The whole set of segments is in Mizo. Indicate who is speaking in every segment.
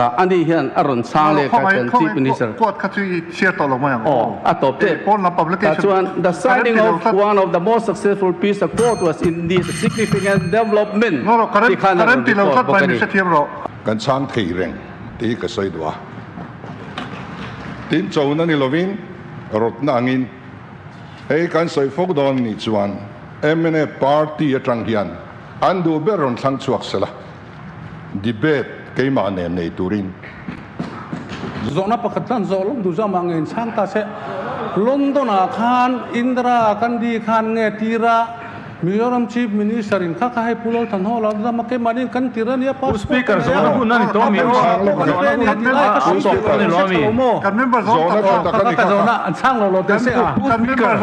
Speaker 1: Ani hian a rawn chhang leh kha kan Chief Minister. Aw, a tawp tep. Tah chuan, The signing of one of the most successful peace accord was indeed a significant development ti khan a rawn report bawk a ni.
Speaker 2: Kan chhang thei reng tih hi ka sawi duh a. Tin, chona ni lovin rawtna angin hei kan sawi fo dawn nih chuan mnf party atang hian an duh ber rawn thlang chhuak sela. Debate keimah nen nei turin.
Speaker 3: Zawhna pakhat hlan zawh lawk duh zawk mah nge inchhang ta se, London ah khan Indira Gandhi khan nge tira Mizoram Chief Minister in kha kha hei Pu Lalthanhaw lo zam a keimahni in kan tir ania passport ka nei a, kan pe ania tih lai ka sawi tih ka hre tha lo maw? Kha kha ka zawhna an chhang lo lo teh se a.
Speaker 4: Pu Speaker.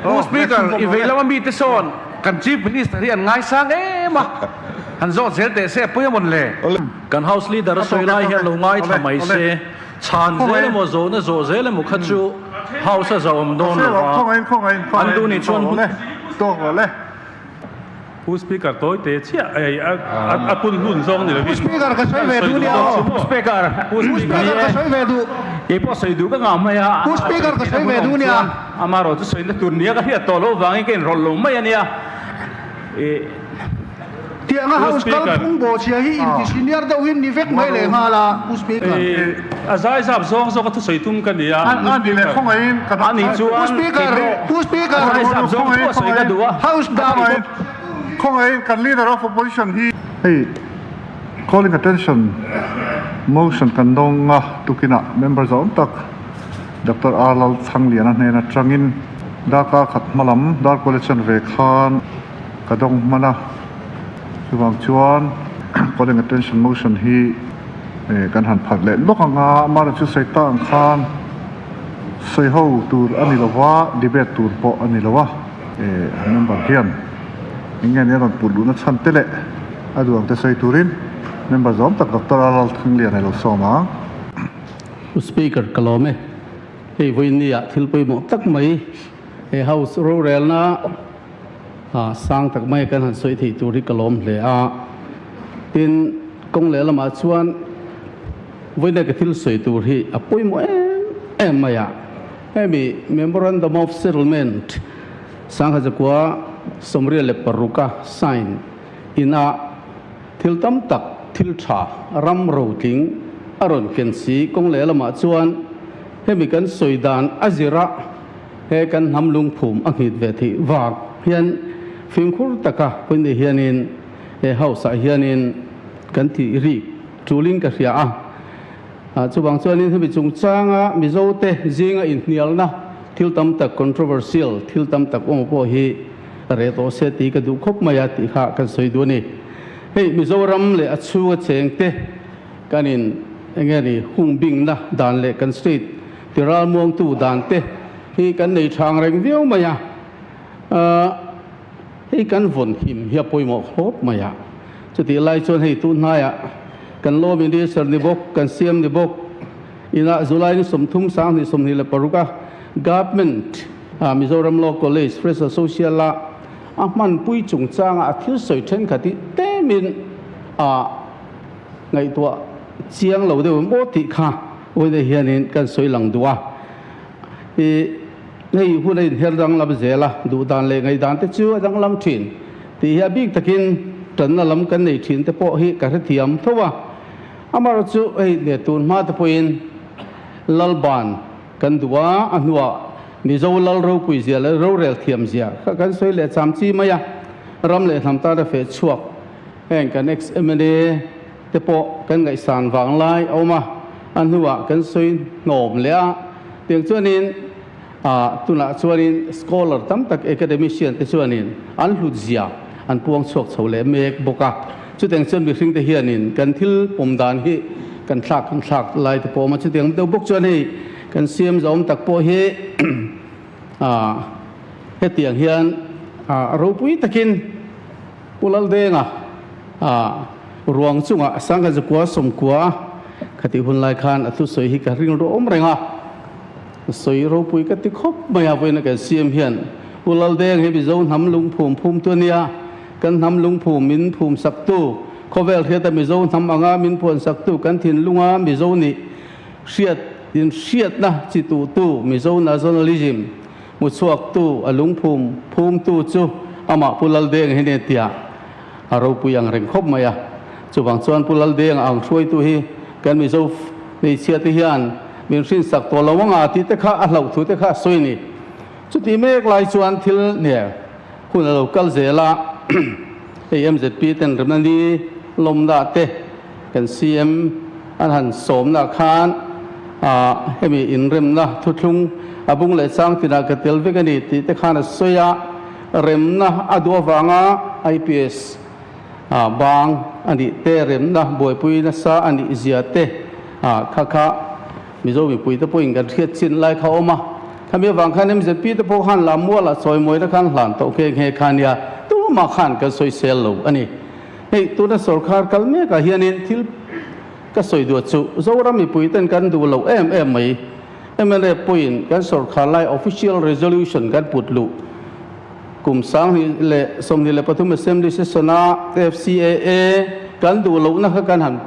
Speaker 4: Pu Speaker, i vei lama mite sawn kan Chief Minister hi an ngaisang em a, han zawt zel teh se a pawi a mawn le?
Speaker 5: Kan House Leader a sawi lai hian lo ngaithla mai se, chhan zel emaw zawhna zawh zel emaw kha chu House a zahawm dawn lo va, an duh nih chuan hun.
Speaker 6: Pu Speaker tawi te chiah ei a pun hun zawng ni lovin
Speaker 7: Pu Speaker ka sawi ve duh nia aw.
Speaker 6: Pu Speaker
Speaker 7: Pu Speaker ka sawi ve duh.
Speaker 8: Kei pawh sawi duh ka ngah mai a.
Speaker 7: Pu Speaker ka sawi ve duh nia.
Speaker 8: Amarawh chu sawina tur nia ka hriat tawh loh vangin ka inrawlh lo mai a nia.
Speaker 7: Tianga House kalphung bawhchhia hi inti senior deuh hi ni vek mai leh nghal a, Pu Speaker.
Speaker 6: A zai zap zawng zawk a thusawi tum ka ni a, Pu Speaker.
Speaker 8: Ani chuan
Speaker 7: Pu Speaker, Pu Speaker.
Speaker 8: A zai zap zawng thu a sawi ka duh a.
Speaker 7: House dan.
Speaker 4: Khawngaih kan Leader of Opposition hi. Hei calling attention motion kan dawng a, tukinah member zawm tak Doctor R Lalthangliana hnen atangin darkar khat hmalam dar coalition ve khan Ka dawng hman a, chuvang chuan calling attention motion hi kan han phat leh lawk ang a, amaherawhchu sawi ta ang khan sawi ho tur a ni lo va, debate tur pawh a ni lo a, member hian eng nge ni a rawn put luhna chhan te leh a duh ang te sawi turin member zawm tak Doctor Lalthanglian a lo sawm ang.
Speaker 1: Pu Speaker, ka lawm e. Hei vawiinniah thil pawimawh tak mai he House rorelna A sang tak mai kan han sawi theih tur hi ka lawm hle a. Tin, kawng leh lamah chuan vawiin ka thil sawi tur hi a pawimawh em em mai a. Hemi Memorandum of Settlement Sanghajakua 96 a sign ina thil tam tak thil tha ram rotling a rawn ken si. Kawng leh lamah chuan hemi kan sawi dan a zira He kan hnam lungphum a nghit ve theih vak hian fimkhur taka pawimawh hianin he house ah hianin kan tih rik tulin ka hria a. Chuvang chuanin hemi chungchanga Mizote zinga inhnialna thil tam tak controversial thil tam tak awm pawh hi reh tawh se tih ka duh khawp mai a tih kha kan sawi duh a ni. Hei Mizoram leh a chhunga chengte kan in enge ni hungbingna dan leh kan state Ti ralmuangtu dan te hi kan nei thang reng viau mai a, hei kan vawn him hi a pawimawh khawp mai a. Chutih lai chuan hei tun hnaiah kan Law Minister ni bawk, kan CM ni bawk inah July ni 30 2026 a Government Mizoram Law College Fresher Social a a hmanpui chungchanga a thil sawi thenkhat hi tlemin a ngaihtuah chiang lo deuh em aw tih kha Uaine hianin kan sawi lang duh a, i hei hun a inher danglam zel a, duh dan leh ngaihdan te chu a danglam thin tih hi a bik takin tanna lam kan nei thin te pawh hi ka hrethiam tho a. Amaherawhchu chu hei leh tun hma te pawhin Lalban kan duh a, a hnuah Mizo Lal ropui zia leh rorel thiam zia kha kan sawi leh cham chi mai a, ram leh hnam tana feh chhuak heng kan ex-MLA te pawh kan ngaihsan vang lai a awm a, a hnuah kan sawi hnawm leh a, tiang chuanin ah tunah chuanin scholar tam tak academician te chuanin an hlut zia an puang chhuak chho leh mek bawk a, chutiang chuan mihring te hianin kan thil pawm dan hi kan thlak kan thlak lai te pawh a awm a, chutiang deuh bawk chuan hei kan CM zahawm tak pawh hi ah hetiang hian ah ropui takin Pu Laldenga ah ruang chungah Sangha Zakua Sawmkua khatih hun lai khan a thusawi hi ka ring rawm reng a, sawi ropui ka ti khawp mai a, vawiin a kan siam hian Pu Laldeng hi Mizo hnam lungphum phum tu a nia, kan hnam lungphum min phum saktu, khawvel hriata Mizo hnam anga min puan saktu, kan thinlunga Mizo nih hriat in hriatna chi tuhtu Mizo nationalism hmuchhuaktu a lungphum phumtu chu amah Pu Laldeng hi nia tia a ropui ang reng khawp mai a. Chuvang chuan Pu Laldeng ang hruaitu hi kan Mizo hmeichhia te hian min hrinsak tawh lo anga tih te kha a hlauh thu te kha a sawi a ni. Chuti mek lai chuan thil nia hun a lo kal zel a, hei MZP ten remna ni lawmna te kan CM an han sawmna khan hemi inremna thuthlung a bung leh chang tinah ka tel vek a ni tih te khan a sawi a, remna a duh avanga IPS bang a nih te, remna buaipui nasa a nih zia te kha kha Mizo mipui te pawhin kan hriat chin lai kha a awm a. Khami avang khan MZP te pawh khan Lammualah chawimawina khan hlan tawh nghe nghe kha nia, tumah khan kan sawisel lo a ni. Hei tuna sorkar kal mekah hianin thil ka sawi duat chu Zoram mipui ten kan duh loh em em mai. Mla pawhin kan sorkar lai official resolution kan put luh kum 2023 Assembly session-a FCAA kan duh lohna kha kan han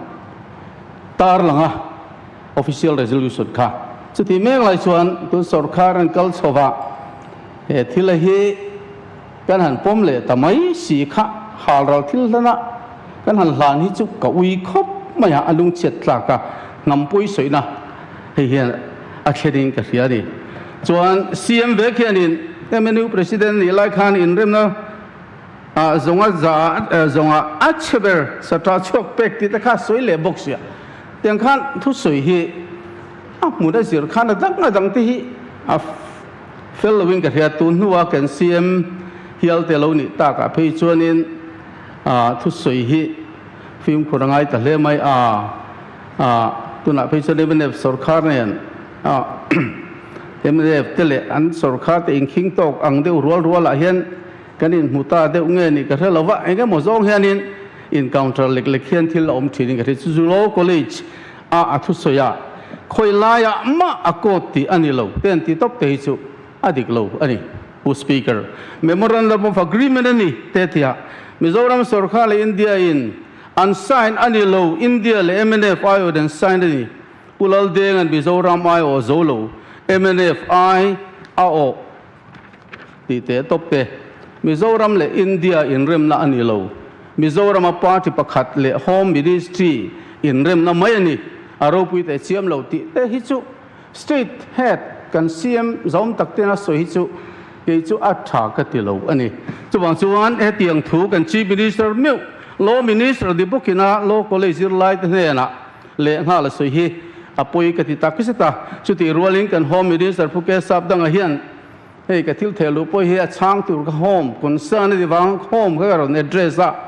Speaker 1: tar lang a, official resolution kha. Chuti mek lai chuan tun sorkar an kal chho va, he thil hi kan han pawm leh ta mai si kha hal ral thil hlana kan han hlan hi chu ka ui khawp mai a, a lungchhiat tlak a, hnam pawi sawina hei hian a thlenin ka hria a ni. Chuan CM vek hianin MNU President nih lai khan inremna zawnga za zawnga a chhe ber satra chhuak pek tih te kha sawi leh bawk sia. Tiang khan thusawi hi a hmun a zir khan a dang a dang te hi a fel loin ka hria. Tun hnua kan CM hial te lo nih takah phei chuanin thusawi hi fimkhur a ngai ta hle mai a. Tunah phei chuan mnf sorkar nen mnf te leh an sorkar te inkhing tawk ang deuh rual rualah hian kan inhmu ta deuh nge nih ka hre lo va, eng emaw zawng hianin encounter lek lek hian thil a awm thin in ka hria. Chu chu Law College a a thusawi a, khawi laiah mah a court tih a ni lo te an ti tawp te hi chu a dik lo a ni. Pu Speaker, Memorandum of Agreement a ni te tia Mizoram sorkar leh India in an sign a ni lo, India leh mnf aiawh an sign a ni. Pu Laldenga'n Mizoram aiawh zo lo, mnf ai a awh. Tih teh tawp te. Mizoram leh India inremna a ni lo. Mizorama party pakhat leh Home Ministry inremna mai a ni. A ropui teh chiam lo tih te hi chu State Head kan CM zawm tak ten a sawi hi chu kei chu a tha ka ti lo a ni. Chuvang chuan hetiang thu kan Chief Minister meuh Law Minister ni bawkina Law College zirlai te hnenah lehnghal a sawi hi a pawi ka ti tak zet a. Chutih rualin kan Home Minister Pu Kesap dangah hian hei ka thil theh luh pawh hi a chhang tur ka Home concern a ni vang Home kha ka rawn address a.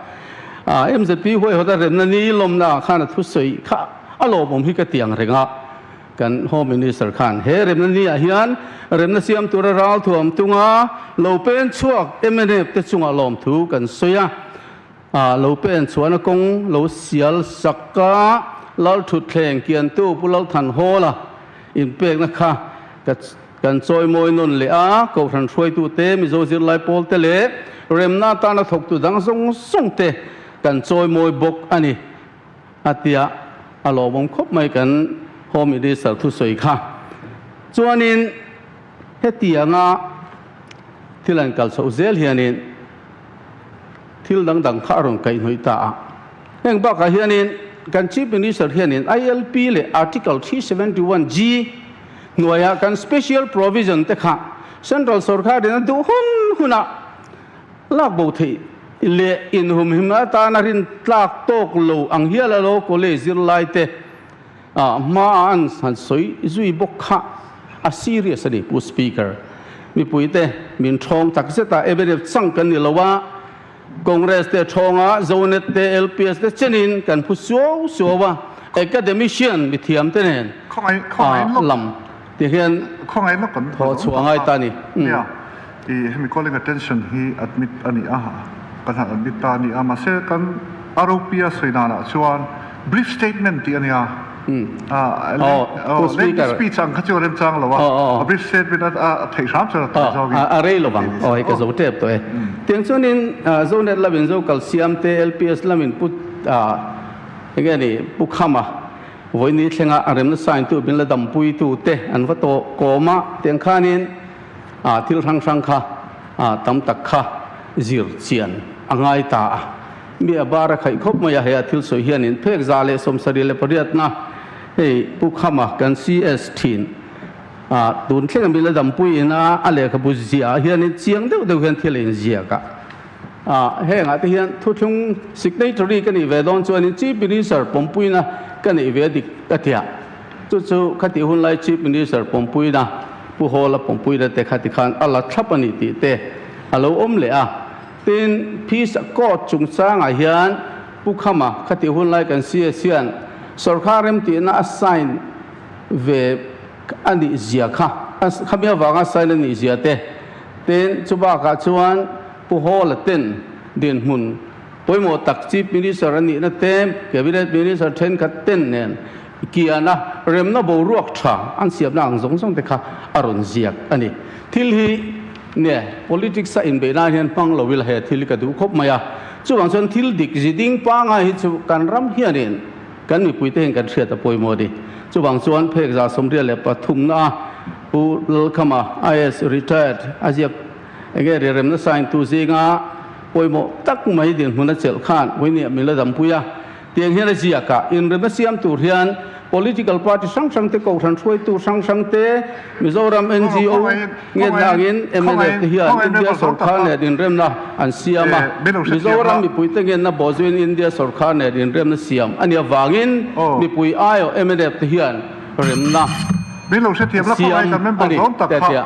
Speaker 1: MZP huaihawt a remna ni lawmna ah khan a thusawi kha a lawmawm hi ka ti ang reng a. Kan Home Minister khan he remna ni ah hian remna siam tura ralthuam tunga lo pen chhuak mnf te chungah lawmthu kan sawi a. A lo pen chuan a kawng lo sial sak a, Lal Thutthleng kiantu Pu Lalthanhawla inpekna kha ka kan chawimawi nawn leh a, Kohhran hruaitute, Mizo zirlai pawlte leh remna atana thawktu dang zawng zawng te kan chawimawi bawk a ni, a tia a lawmawm khawp mai kan Home Minister thusawi kha. Chuanin hetianga thil an kal chhoh zel hianin, Thil dang dang kha a rawn kaihhnawih ta a. Heng bakah hianin kan Chief Minister hianin ILP leh Article 371 G hnuaiah kan special provision te kha Central sorkarin a duh hun hunah lak bo theih leh inhumhim atana rin tlak tawk lo ang hial a lo college zirlai te hmaa an han sawi zui bawk kha a serious a ni Pu Speaker. Mipuite min thawng tak zet a, MNF chang kan ni lo a, Congress te thawng a, Zonet te, LPS te chenin kan phu suau suau a, academician mithiam te nen lam ti hian thaw chhuah ngai ta a ni.
Speaker 4: Nia, i hemi calling attention hi admit a ni a, kan han admit ta a ni a, mahse kan ROP a sawi danah chuan brief statement tih a nia. Ah, oh, lengthy speech ang kha chu rem chang lo a. A brief statement a theih hram chuan a tawi zawk in.
Speaker 1: A rei lo vang. Aw hei ka zo tep tawh e. Tiang chuanin Zonet lamin zo kal siam te LPS lamin pu enge ni Pu Khama vawiini thlenga a remna sign tu min la dampui tu te an va tawh kawm a. Tiang khanin thil hrang hrang kha tam tak kha zir chian a ngai ta a. Mi a bar a khaih khawp mai a, hei a thil sawi hianin phek 178na hei Pu Khama kan CS thin a, tun thleng a mila dampui ina a lehkhabu ziah ah hianin chiang deuh deuh hian thil a inziak a, a hengah te hian thuthlung signatory ka nih ve dawn chuanin Chief Minister pawmpuina ka neih ve dik a tia, chu chu khatih hunlai Chief Minister pawmpuina Pu Hawla pawmpuina te kha tikhan a la thlap a ni tih te a lo awm leh a. Tin, Peace Accord chungchangah hian Pu Khama khati hunlai kan CS hian sorkar remtihna a sign ve a nih zia kha, khami avanga sign a nih zia te, tin chubakah chuan Pu Hawla ten dinhmun pawimawh tak Chief Minister a nihna te, Cabinet Minister thenkhat ten nen kiana remna boruak tha an siamna ang zawng zawng te kha a rawn ziak a ni. Thil hi nge politics a inbeih nan hian hmang lo ila he thil hi ka duh khawp mai a. Chuvang chuan thil dik zi ding pangai hi chu kan ram hianin kan mipuite hian kan hriat a pawimawh a ni. Chuvang chuan phek 123 na a Pu Lalkhama IAS retired a ziak enge ri remna sign tu zinga pawimawh tak mai dinhmun a chelh khan Vawinia min la dampui a. Tiang hian a ziak a, inremna siam tur hian political party hrang hrang te, kohhran hruaitu hrang hrang te, Mizoram NGO ngenna angin mnf te hian India sorkar nen inremna an siam a, Mizoram mipuite ngenna bawhzuiin India sorkar nen inremna siam a nih avangin mipui aiawh mnf te hian remna siam a ni te a ti a.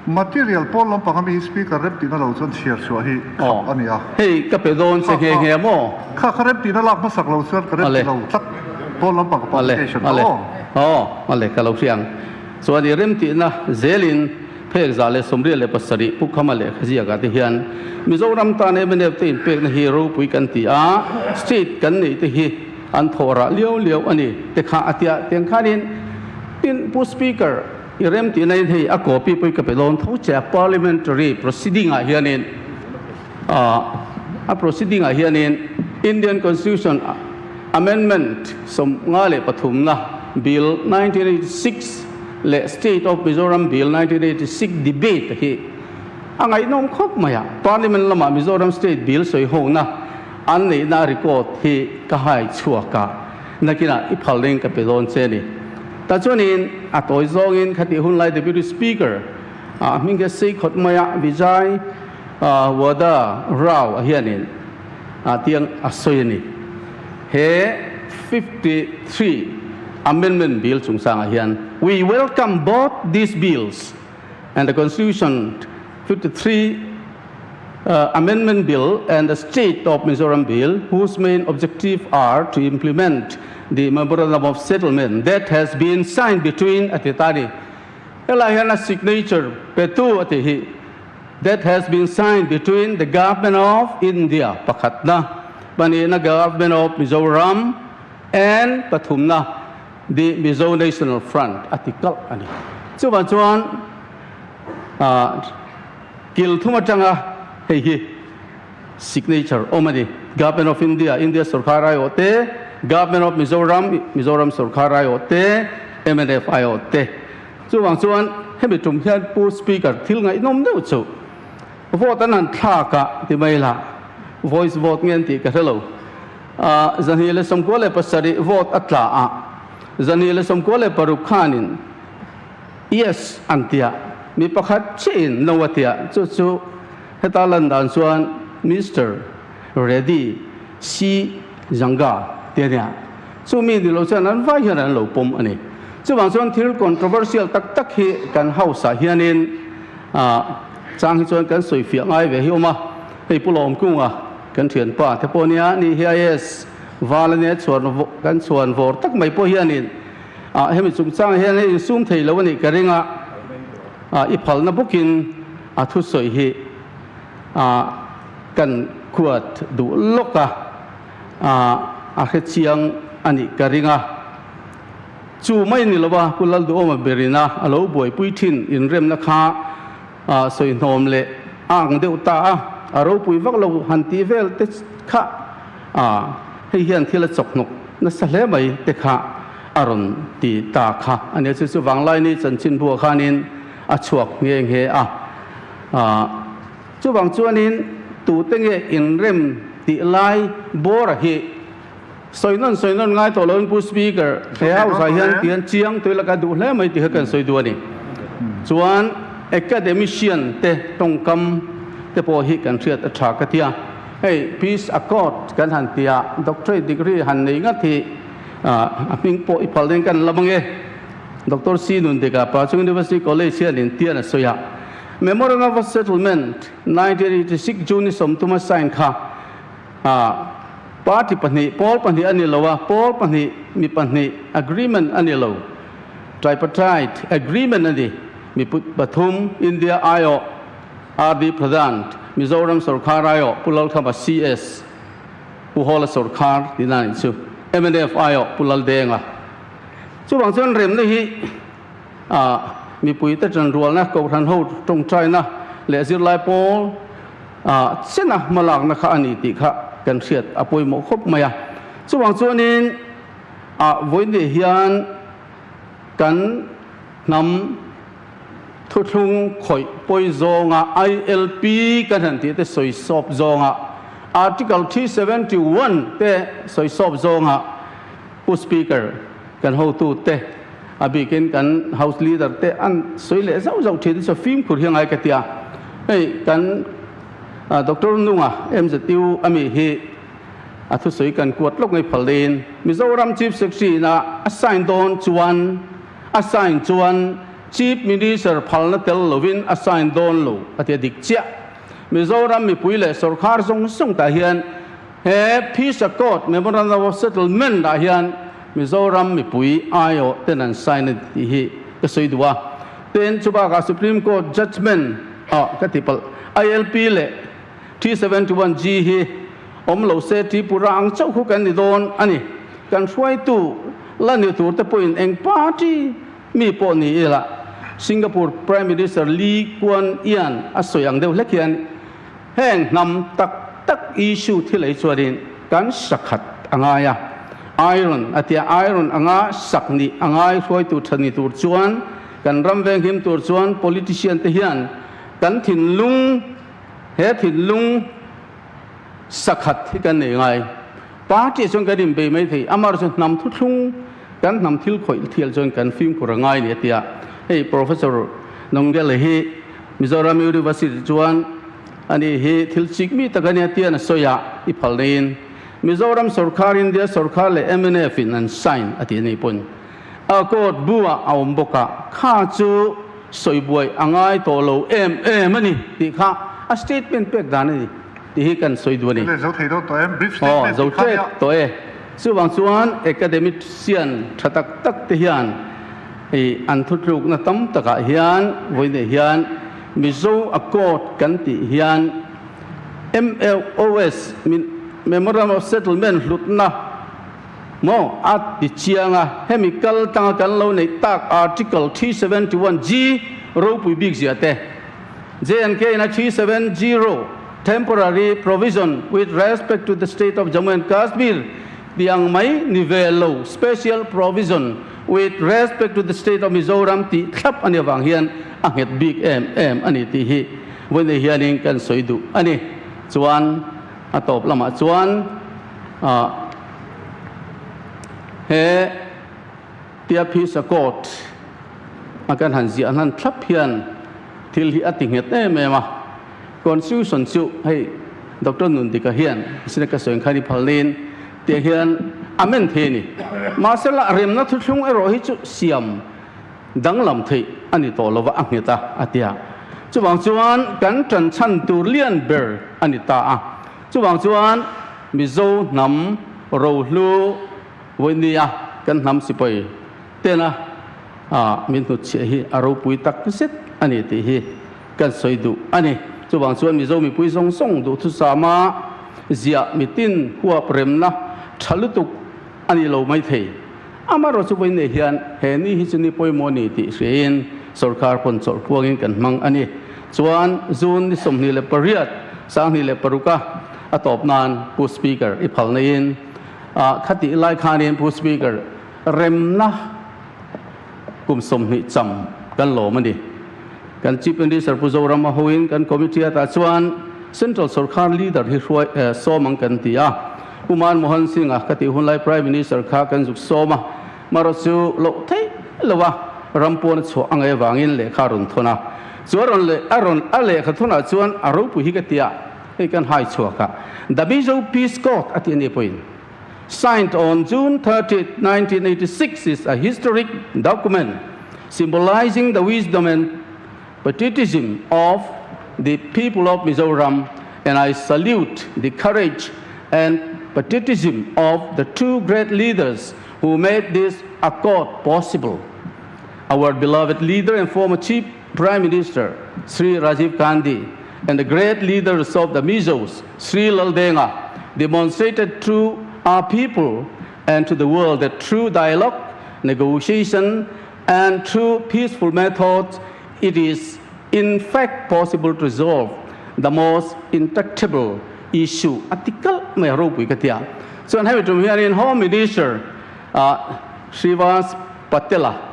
Speaker 4: Material pawl lampang ami hi speaker remtihna lo chuan chhiar chhuah hi khap a ni a.
Speaker 1: Hei ka pe dawn che nghe nghe maw?
Speaker 4: Kha ka remtihna lak hmasak lo chuan ka remti lo tlat pawl lampang publication
Speaker 1: aw. Aw ale ka lo hria ang. Chuan i remtihna zelin phek 187 Pu Khama lehkha ziakah te hian Mizoram tan mnf te inpekna hi ropui kan ti a, state kan neih te hi an thawh rah liau liau a ni te kha a tia. Tiang khanin tin Pu Speaker, I rem tihna in hei a copy pawh i ka pe dawn tho che a, parliamentary proceeding ah hianin a proceeding ah hianin Indian Constitution Amendment 53 na Bill 1986 leh State of Mizoram Bill 1986 debate hi a ngaihnawm khawp mai a, Parliament lamah Mizoram State Bill sawi hona an neihna record hi ka hai chhuak a. Nakinah i phal ding ka pe dawn che ni. Tah chuanin a tawi zawngin khatih hun lai Deputy Speaker a hming hi a sei khawt mai a, Vijay Wada Rao a hianin tiang a sawi a ni. He 53 Amendment Bill chungchangah hian, We welcome both these bills and the Constitution 53 Amendment Bill and the State of Mizoram Bill, whose main objective are to implement the Memorandum of Settlement that has been signed between a ti ta ni. Helai hian a signature petu a ti hi that has been signed between the Government of India pakhatna, pahnihna Government of Mizoram and pathumna the Mizo National Front a ti kalh a ni. Chuvang chuan Kil thum atanga hei hi signature awm a ni. Government of India, India sorkar aiawh te, Government of Mizoram, Mizoram sorkar aiawh te, mnf aiawh te. Chuvang chuan hemi tum hian Pu Speaker thil ngaihnawm deuh chu vote an han thlak a ti mai la, voice vote nge an tih ka hre lo. 297 vote a tla a, 296 khanin Yes an tia, mi pakhat chiahin no a tia, chu chu heta lan dan chuan Mister Reddy C Zanga te ania, chu mi ni lo chuan an vai hian an lo pawm a ni. Chuvang chuan thil controversial tak tak hi kan house ah hianin chang hi chuan kan sawi fiah ngai ve hi awm a, hei Pu Lawmkunga kan thianpa te pawh ania, ni hi IAS val ania chhuan kan chhuan vawr tak mai pawh hianin Ah, hemi chungchang hian hei insum thei lo a nih ka ring a, ah, i phalna bawkin a thusawi hi, ah, kan kuat duh lawk a, ah, a hrechiang a nih ka ring a. Chu mai ni lova Pu Lalduhawma berina a lo buaipui thin inremna kha sawi hnawm leh a ang deuh ta a, a ropui vak lo han tih vel te kha hei hian thil a chawkhnawk nasa hle mai te kha a rawn ti ta kha a nia. Chu chu Vanglaini chanchinbua khanin a chhuak nghe nghe a. Chuvang chuanin tute nge inrem tih lai bawra hi sawi nawn sawi nawn ngai tawh loin Pu Speaker, he House ah hian tian chiang tui laka duh hle mai tih kha kan sawi duh a ni. Chuan academician te tawngkam te pawh hi kan hriat a tha ka tia. Hei Peace Accord kan han tia doctorate degree han nei ngat hi a hming pawh i phal deng kan lam ange. Doctor C Nundika Pachung University College hianin tian a sawi a. Memorandum of Settlement 1986 June ni sawmtuma sign kha party pahnih, pawl pahnih a ni lo a, pawl pahnih mi pahnih agreement a ni lo, tripartite agreement a ni, mi pathum India aiawh RD Pradhan, Mizoram sorkar aiawh Pu Lalkhama CS, Pu Hawla sorkar tihna a nih chu, mnf aiawh Pu Laldenga. Chuvang chuan remna hi A mipuite ṭanrualna, kohhran ho ṭawngṭaina leh zirlai pawl chena hmalakna kha a ni tih kha kan hriat a pawimawh khawp mai a. Chuvang chuanin a vawiin hian kan hnam thuthlung khawih pawi zawnga ILP kan han tih te sawi sawp zawnga Article 371 te sawi sawp zawnga Pu Speaker, kan hotute, a bikin kan House Leader te an sawi leh zauh zauh thin chu fimkhur hi a ngai ka ti a. Hei kan Doctor Nunga MZU ami hi a thusawi kan kuat lawk ngei phal deiin Mizoram Chief Secretary ina a sign dawn chuan a sign chuan Chief Minister phalna tel lovin a sign dawn lo a ti a dik chiah. Mizoram mipui leh sorkar zawng zawng tah hian He Peace Accord, Memorandum of Settlement ah hian Mizoram mipui aiawh ten an sign a ni tih hi ka sawi duh a. Tin, chubakah Supreme Court Judgement ah ka ti palh, ILP leh 371G hi awm lo se Tripura ang chauh khu kan ni dawn a ni. Kan hruaitu la ni tur te pawhin eng party mi pawh ni ila Singapore Prime Minister Lee Kuan Yean a sawi ang deuh hlek hian Heng hnam tak tak issue thil ei chuanin kan sakhat a ngai a, iron a tia iron anga sak nih a ngai hruaitu tha ni tur chuan kan ram venghim tur chuan politician te hian kan thinlung he thinlung sakhat hi kan nei ngai. Party chuan kan inbei mai thei, amah chu hnam thuthlung kan hnam thil khawih thial chuan kan fimkhur a ngai ni a tia hei Professor Nongdele hi Mizoram University chuan ani hi thil chik mi tak a nia tian a sawi a, i phal neiin Mizoram sorkar, India sorkar leh mnf in an sign a tih a ni pawn a court bu ah a awm bawk a, kha chu sawi buai a ngai tawh lo em em a ni tih kha a statement pek dan a ni tih hi kan sawi duh a ni.
Speaker 4: Zo thei dawn tawh em? Brief statement
Speaker 1: tih kha nia. Aw, zo tep tawh e. Chuvang chuan academician tha tak tak te hian I an thutlukna tam takah hian vawiinah hian Mizo Accord kan tih hian MOS, Memorandum of Settlement, hlutna maw a ti chiang a, hemi kal tanga kan lo neih tak Article 371G ropui bik zia te, JNK in a 370 Temporary Provision with respect to the State of Jammu and Kashmir tih ang mai ni ve lo Special Provision with respect to the State of Mizoram tih thlap a ni avang hian a nghet bik em em a ni tih hi vawiinah hianin kan sawi duh a ni. Chuan a tawp lamah chuan he tia Peace Accord a kan han ziah hnan thlap hian thil hi a ti nghet em em a. Constitution chu hei Doctor Nundika hian sina ka sawi ang khan i phal niin tih hian amen thei a ni. Mahse la remna thuthlung erawh hi chu siam danglam theih a ni tawh lova a nghet a, a ti a. Chuvang chuan kan tan chhan tur lian ber a ni ta a. Chuvang chuan Mizo hnam rohlu vawinia kan hnam sipai tena min hnutchhiah hi a ropui tak zet a ni tih hi Kan sawi duh a ni. Chuvang chuan Mizo mipui zawng zawng duhthusama ziah mitin huap remna tha lutuk a ni lo mai thei. Amaherawh chu vawiin nei hian he ni hi chu ni pawimawh ni tih hriain sorkar pawn chawlh puangin kan hmang a ni. Chuan June ni 28, 2006 a a tawp nan Pu Speaker i phal neiin khatih lai khanin Pu Speaker remna kum 20 cham kan lawm a ni. Kan Chief Minister Pu Zorama hoin kan committee atah chuan Central sorkar leader hi hruai sawm ang kan ti a. Pu Manmohan Singh a ka tih hun lai Prime Minister kha kan zuk sawm a, marawh chu loh theih lo a, ram pawn a chhuah a ngaih avangin lehkha a rawn thawn a. Chu a rawn leh a rawn a lehkha thawnah chuan a ropui hi ka ti a, hei kan hai chhuak a, The Mizo Peace Court a tih a ni pawhin signed on June 30, 1986 is a historic document symbolizing the wisdom and patriotism of the people of Mizoram and I salute the courage and patriotism of the two great leaders who made this accord possible. Our beloved leader and former Chief Prime Minister, Sri Rajiv Gandhi, and the great leaders of the Mizos, Sri Laldenga, demonstrated to our people and to the world that through dialogue, negotiation, and through peaceful methods, it is in fact possible to resolve the most intractable issue. A ti kalh mai a ropui ka tia. Chuan hemi tum hianin Home Minister Srivas Patela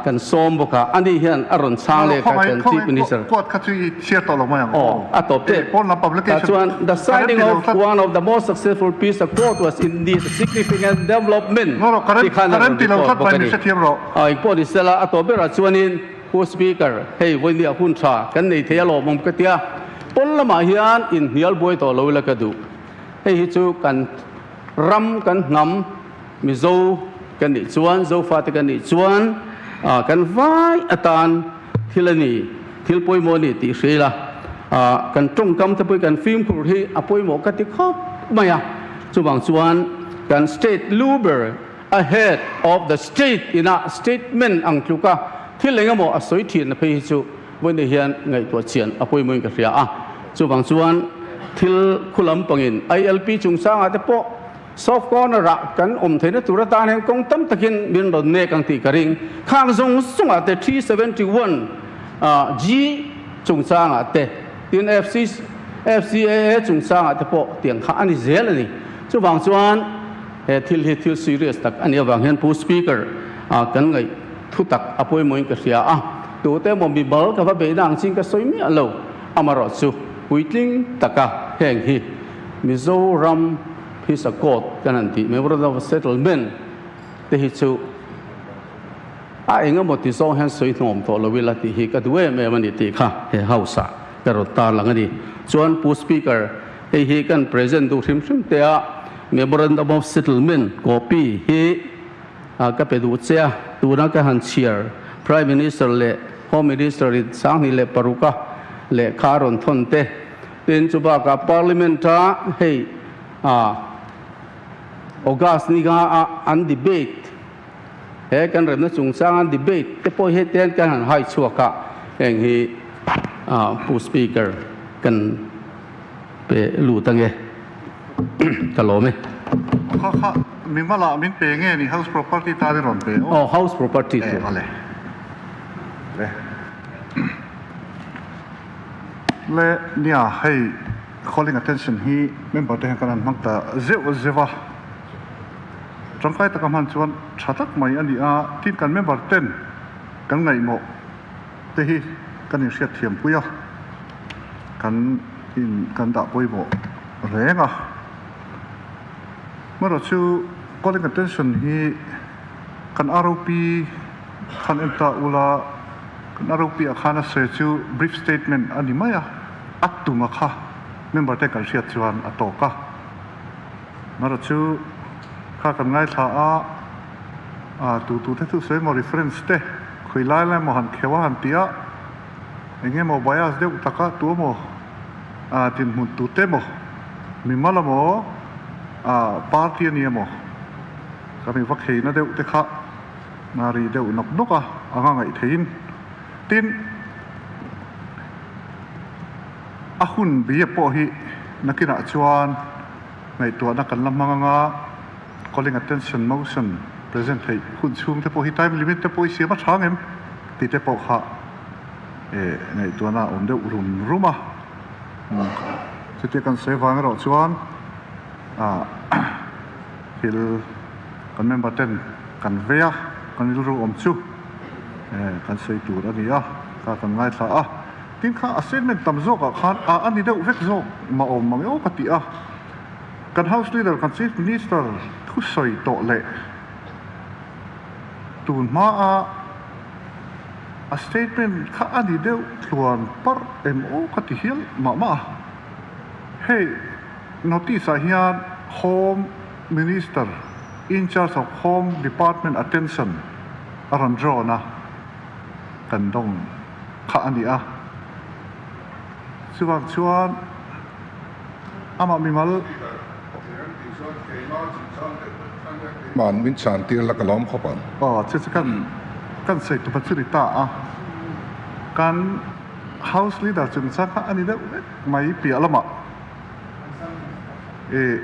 Speaker 1: kan sawm bawk a, ani hian a rawn chhang leh kha kan Chief Minister. Aw, a tawp tep. Tah chuan the signing of one of the most successful peace accord was indeed a significant development tih khan a rawn report bawk a ni. Engpawh ni sela, a tawp berah chuanin Pu Speaker, hei vawinia hun tha kan nei thei alawmawm ka tia, pawn lamah hian inhnial buai tawh lo ila ka duh. Hei hi chu kan ram kan hnam Mizo kan nih chuan, Zofate kan nih chuan kan vai atan thil a ni, thil pawimawh a ni tih hria ila, kan tawngkam te pawh hi kan fimkhur hi a pawimawh ka ti khawp mai a. Chuvang chuan kan state lu ber a head of the state ina statement ang tluka thil eng emaw a sawi thin na phei hi chu vawiin hian ngaihtuah chian a pawimawhin ka hria a. Chuvang chuan thil khu lampangin ILP chungchangah te pawh soft corner ah kan awm theihna tur atan hian kawng tam takin min rawn nek ang tih ka ring. Khang zawng zawngah te 371 G chungchangah te tin FC FCAA chungchangah te pawh tiang kha a ni zel a ni. Chuvang chuan He thil hi thil serious tak a nih avang hian Pu Speaker kan ngaih thu tak a pawimawhin ka hria a, tute emaw mi bal ka va beihna ang chin ka sawi miah lo, amarawh chu puitling taka heng hi Mizoram Peace Accord kan han tih, Memorandum of Settlement te hi chu a eng emaw ti zawng hian sawi hnawm tawh lo ila tih hi ka duh em em a ni tih kha he House ah ka rawn tarlang a ni. Chuan Pu Speaker, Hei hi kan present duh hrim hrim te a, Memorandum of Settlement copy hi ka pe duh che a, tuna ka han chhiar Prime Minister leh Home Minister in 2006 a lehkha a rawn thawn te, tin chu bakah Parliament a hei August ni nga a an debate he kan remna chungchang an debate te pawh hi hetiang kan han hai chhuak a, heng hi Pu Speaker kan Pe lut ange ka lawm e.
Speaker 4: Kha kha mimal ah min pe nge ni house property tan i rawn pe aw.
Speaker 1: Aw house property tur.
Speaker 4: E ale. Le. Le nia hei calling attention hi member te hian kan han hmang ta zeuh zeuh a. Tangkai taka hman chuan tha tak mai a ni a, tin kan member ten kan ngaihmawh te hi kan inhriat thiam pui a, kan in kan dah pawimawh reng a. Hmanraw chu calling attention hi kan ROP khan en ta ula, kan ROP ah khan a sawi chu brief statement a ni mai a, a tum a kha member te kan hriat chuan a tawk a. Hmanraw chu kha kan ngaithla a, a tu tu te chu sawi emaw reference te khawi lai lai emaw han kheuh a han ti a, eng emaw bias deuh taka tu emaw ah dinhmun tu te emaw mimal emaw ah party a ni emaw ka mi va kheina deuh te kha a ri deuh nawk nawk a anga ngaih theihin tin a hun bia pawh hi nakinah chuan ngaihtuahna kan la hmang anga calling attention motion. Present theih hun chhung te pawh hi time limit te pawh i siam a tha ngem tih te pawh kha ngaihtuahna a awm deuh rum rum a. Chutia kan sawi vang erawh chuan thil kan member ten kan vei a, kan rilru awm chu kan sawi tur a ni a, kha kan ngaithla a. Tin kha a statement tam zawkah khan a a ni deuh vek zawk mah awm mang emaw ka ti a. Kan House Leader, kan Chief Minister thusawi tawh leh tun hmaa a statement kha a ni deuh tluan parh em aw ka ti hial mah mah a. Hei notice ah hian Home Minister in charge of Home Department attention a rawn drawn a, kan dawng kha a ni a. Chuvang chuan amah mimal.
Speaker 2: Man min chhan tir la ka lawm khawp ang.
Speaker 4: Aw chu chu kan kan sawi tupa chu ni ta a, kan House Leader chungchang kha a ni deuh vek mai piah lamah i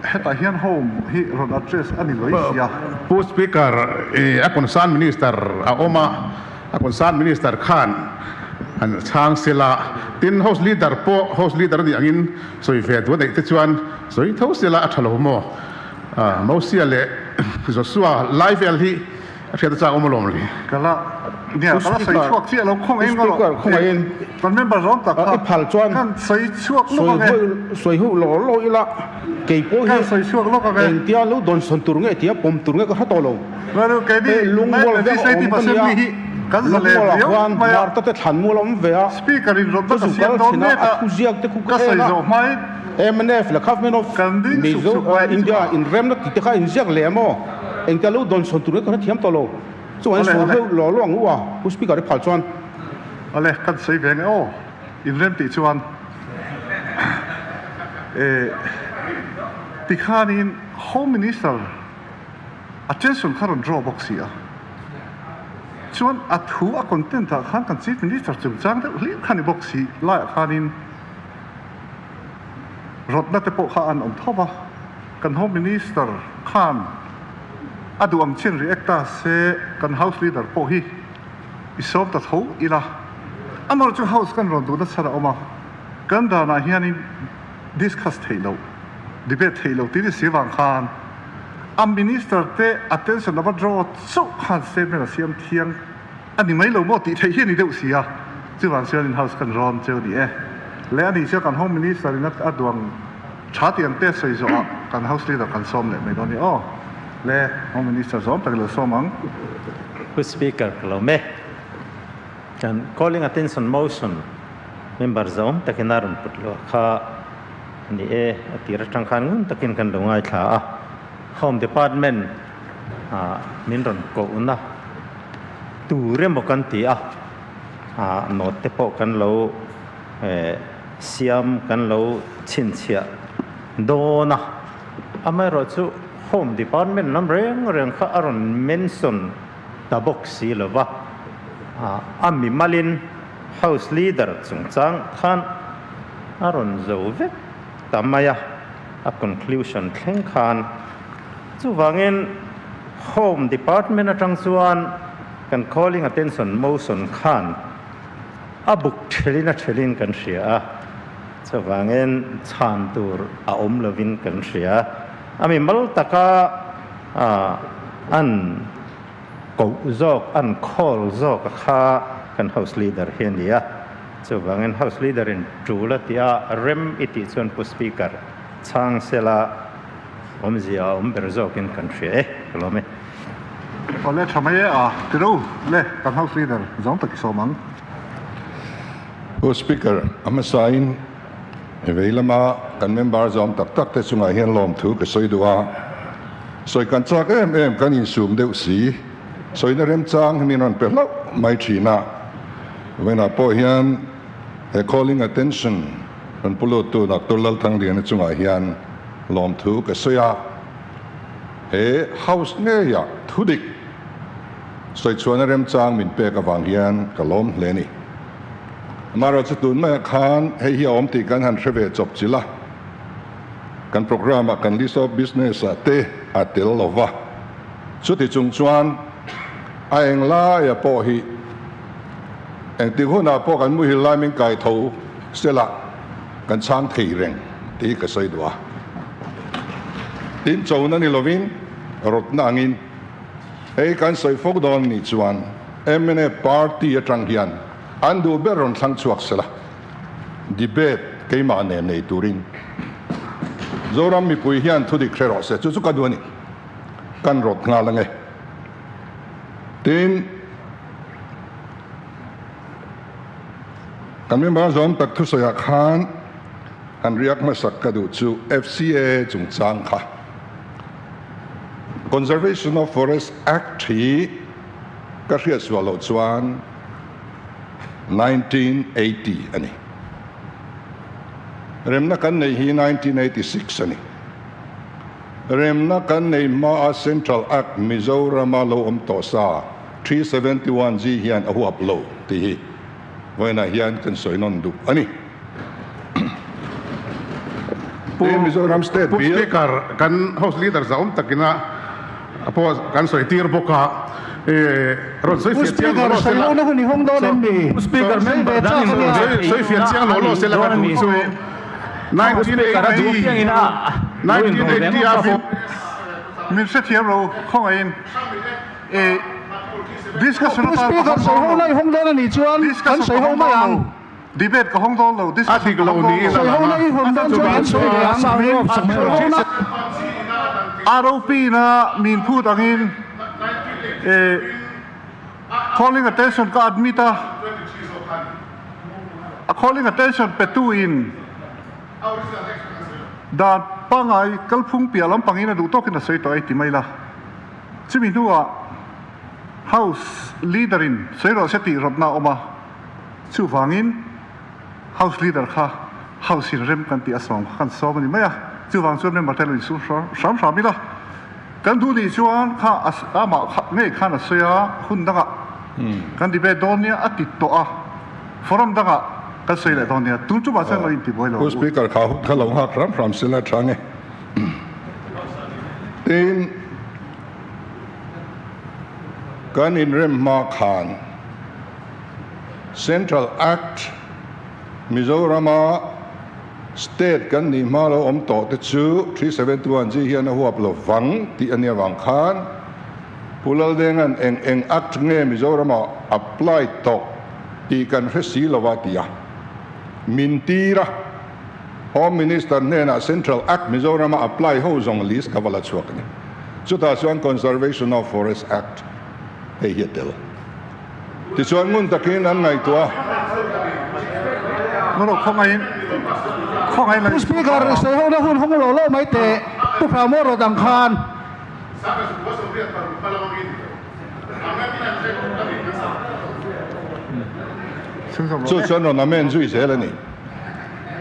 Speaker 4: hetah hian Home hi rawn address a ni lawih sia.
Speaker 9: Pu Speaker, i a concern Minister a awm a, A concern Minister khan an chhang sela, tin House Leader pawh House Leader a nih angin sawi ve duh a neih te chuan sawi tho sela a tha lo maw? Mosia leh Joshua lai vel hi a hriat a chak awm alawm le.
Speaker 4: Ka la nia, ka la sawi chhuak chiah lo, khawngaih in ka
Speaker 1: Khawngaih in
Speaker 4: kan member zawng tak kha
Speaker 1: i phal chuan
Speaker 4: kan sawi chhuak lawk ang e.
Speaker 1: Sawi hu lawr lawr ila kei pawh hi
Speaker 4: Kan sawi chhuak lawk ang e.
Speaker 1: Engtia lo dawnsawn tur nge tia pawm tur nge ka hre tawh lo. Hei lungmual vek a awm ka nia, lungmual ah khuan Martha te thlan mual a awm ve a, ka zu kal thin a, a thu ziak te khu ka en a, mnf leh Government of Mizo India inremna tih te kha a inziak leh em aw, engtia lo dawnsawn tur nge ka hrethiam tawh lo, chuan sawi hleuh lawh lawh ang u a, Pu Speaker i phal chuan.
Speaker 4: Awle, kan sawi ve nge aw, inrem tih chuan tikhanin Home Minister Attention kha rawn draw bawk si a. Chuan a thu a content ah khan kan Chief Minister chungchang deuh hlir kha ni bawk si laiah khanin rawtna te pawh kha an awm tho va. Kan Home Minister khan a duh ang chin react ta se kan House Leader pawh hi i sawm ta tho ila. Amaherawhchu chu House kan rawn duh nasa a awm a, kan danah hianin discuss theih loh, debate theih loh tih ni si vang khan A minister te attention ava draw chauh khan statement a siam thiang a ni mai lo maw tih theih hi a ni deuh si a, chuvang chuan in house kan rawn cheu ni e. Leh a nih chuan kan home minister in a duang tha tih ang te sawi zawh ah kan house leader kan sawm leh mai dawn ni aw. Le home minister zawm tak ilo sawm ang.
Speaker 10: Pu Speaker ka lo me. Kan calling attention motion member zawm takin a rawn put luah kha. Ni e, a tir atang khan ngun takin kan lo ngaithla a, Home Department ah min rawn kohna tur emaw kan ti a, ah note te pawh kan lo siam kan lo chhinchhiah dawn a, amaherawhchu Home Department lam reng reng kha a rawn mention ta bawk si lo va, a mimalin House Leader chungchang khan a rawn zo vek ta mai a, a conclusion thleng khan. Chuvangin Home Department atang chuan kan calling attention motion khan a buk thelin a thelin kan hria a, chuvangin chhan tur a awm lovin kan hria. A mimal taka an koh zawk, an call zawk a kha kan House Leader hi a ni a. Chuvangin House Leader in tul a tih a, rem i tih chuan Pu Speaker chhang sela awmzia a awm ber zawkin kan hria e, ka lawm e.
Speaker 4: Awle tha mai e a, ti ro le kan House Leader zawng tak i sawm ang.
Speaker 2: Pu Speaker, a hmasain vei lama kan member zawm tak tak te chungah hian lawmthu ka sawi duh a, sawi kan chak em em kan insum deuh si. Sawina remchang hi min rawn pe hlauh mai thin a, vawiinah pawh hian he calling attention rawn pu luttu Doctor Lalthangliana chungah hian lawmthu ka sawi a, he House ngeiah thudik sawichhuahna remchang min pek avang hian ka lawm hle a ni. Amaherawhchu tun maiah khan hei hi a awm tih kan han hre ve chawp chilh a, kan programme ah kan list of business ah te a tel lo va. Chuti chung chuan a eng laia pawh hi engtik hunah pawh kan muhil lai min kai tho sela kan chhang thei reng tih hi ka sawi duh a. Tin, chona ni lovin rawtna angin hei kan sawi fo dawn nih chuan mnf party atang hian an duh ber rawn thlang chhuak sela debate keimah nen nei turin Zoram mipui hian thudik hre rawh se, chu chu ka duh a ni. Kan rawt nghal ange. Tin, kan member zawm tak thusawiah khan han riak hmasak ka duh chu FCAA chungchang kha. Conservation of Forest Act hi ka hriat suah loh chuan 1980 a ni. Remna kan neih hi 1986 a ni. Remna kan nei hmaa Central Act Mizorama lo awm tawh sa 371G hian a huap lo tih hi vawiinah hian kan sawi nawn duh a ni.
Speaker 9: Pu Mizoram State Pu Speaker, kan House Leader zahawm takina pawh kan sawi tir bawk a, rawn sawi fiah chiang law law sela. Sawi fiah chiang law law sela ka duh chu 1980 1980 a
Speaker 4: Min hrethiam lo khawngaihin e discussion
Speaker 7: atan ka hawng dawn lo. Discussion ka hawng dawn
Speaker 4: lo. Debate ka hawng dawn lo. Discussion ka hawng dawn lo. ROP na min phut angin e calling attention ka admit a. A calling attention petu in dan pangai kalphung piah lampangin a duh tawkin a sawi tawh ei ti mai la. Chumi hnuah House leader in sawi rawh se tih rawtna a awm a, chuvangin House leader kha House in rem kan tih a sawm kha kan sawm a ni mai a, chuvang chuan member te lo insum hram hram ila. Kan duh nih chuan kha amah kha ngei khan a sawi a, hun dangah kan debate dawn nia a ti tawh a, forum dangah kan sawi leh dawn nia, tun chumah chuan lo intibuai lo
Speaker 2: ang u. Speaker kha hun kha lo nghak hram hram sela tha nge. Tin, kan inrem hma khan Central Act Mizorama State kan nih hma lo awm tawh te chu 371 G hian a huap lo vang tih a nia vang khan Pu Laldenga'n eng eng Act nge Mizorama apply tawh tih kan hre si lo a ti a, min tir a. Home Minister hnenah Central Act Mizorama apply ho zawng list ka va la chhuak a ni. Chutah chuan Conservation of Forest Act hei hi a tel. Tichuan ngun takin an ngaihtuah a.
Speaker 4: No no khawngaihin khawngaihin
Speaker 7: Pu Speaker, sawi ho na hun hawng lo lo mai teh Pu Hramawr rawt ang khan.
Speaker 2: Chu chuan rawn amend zui zel a ni.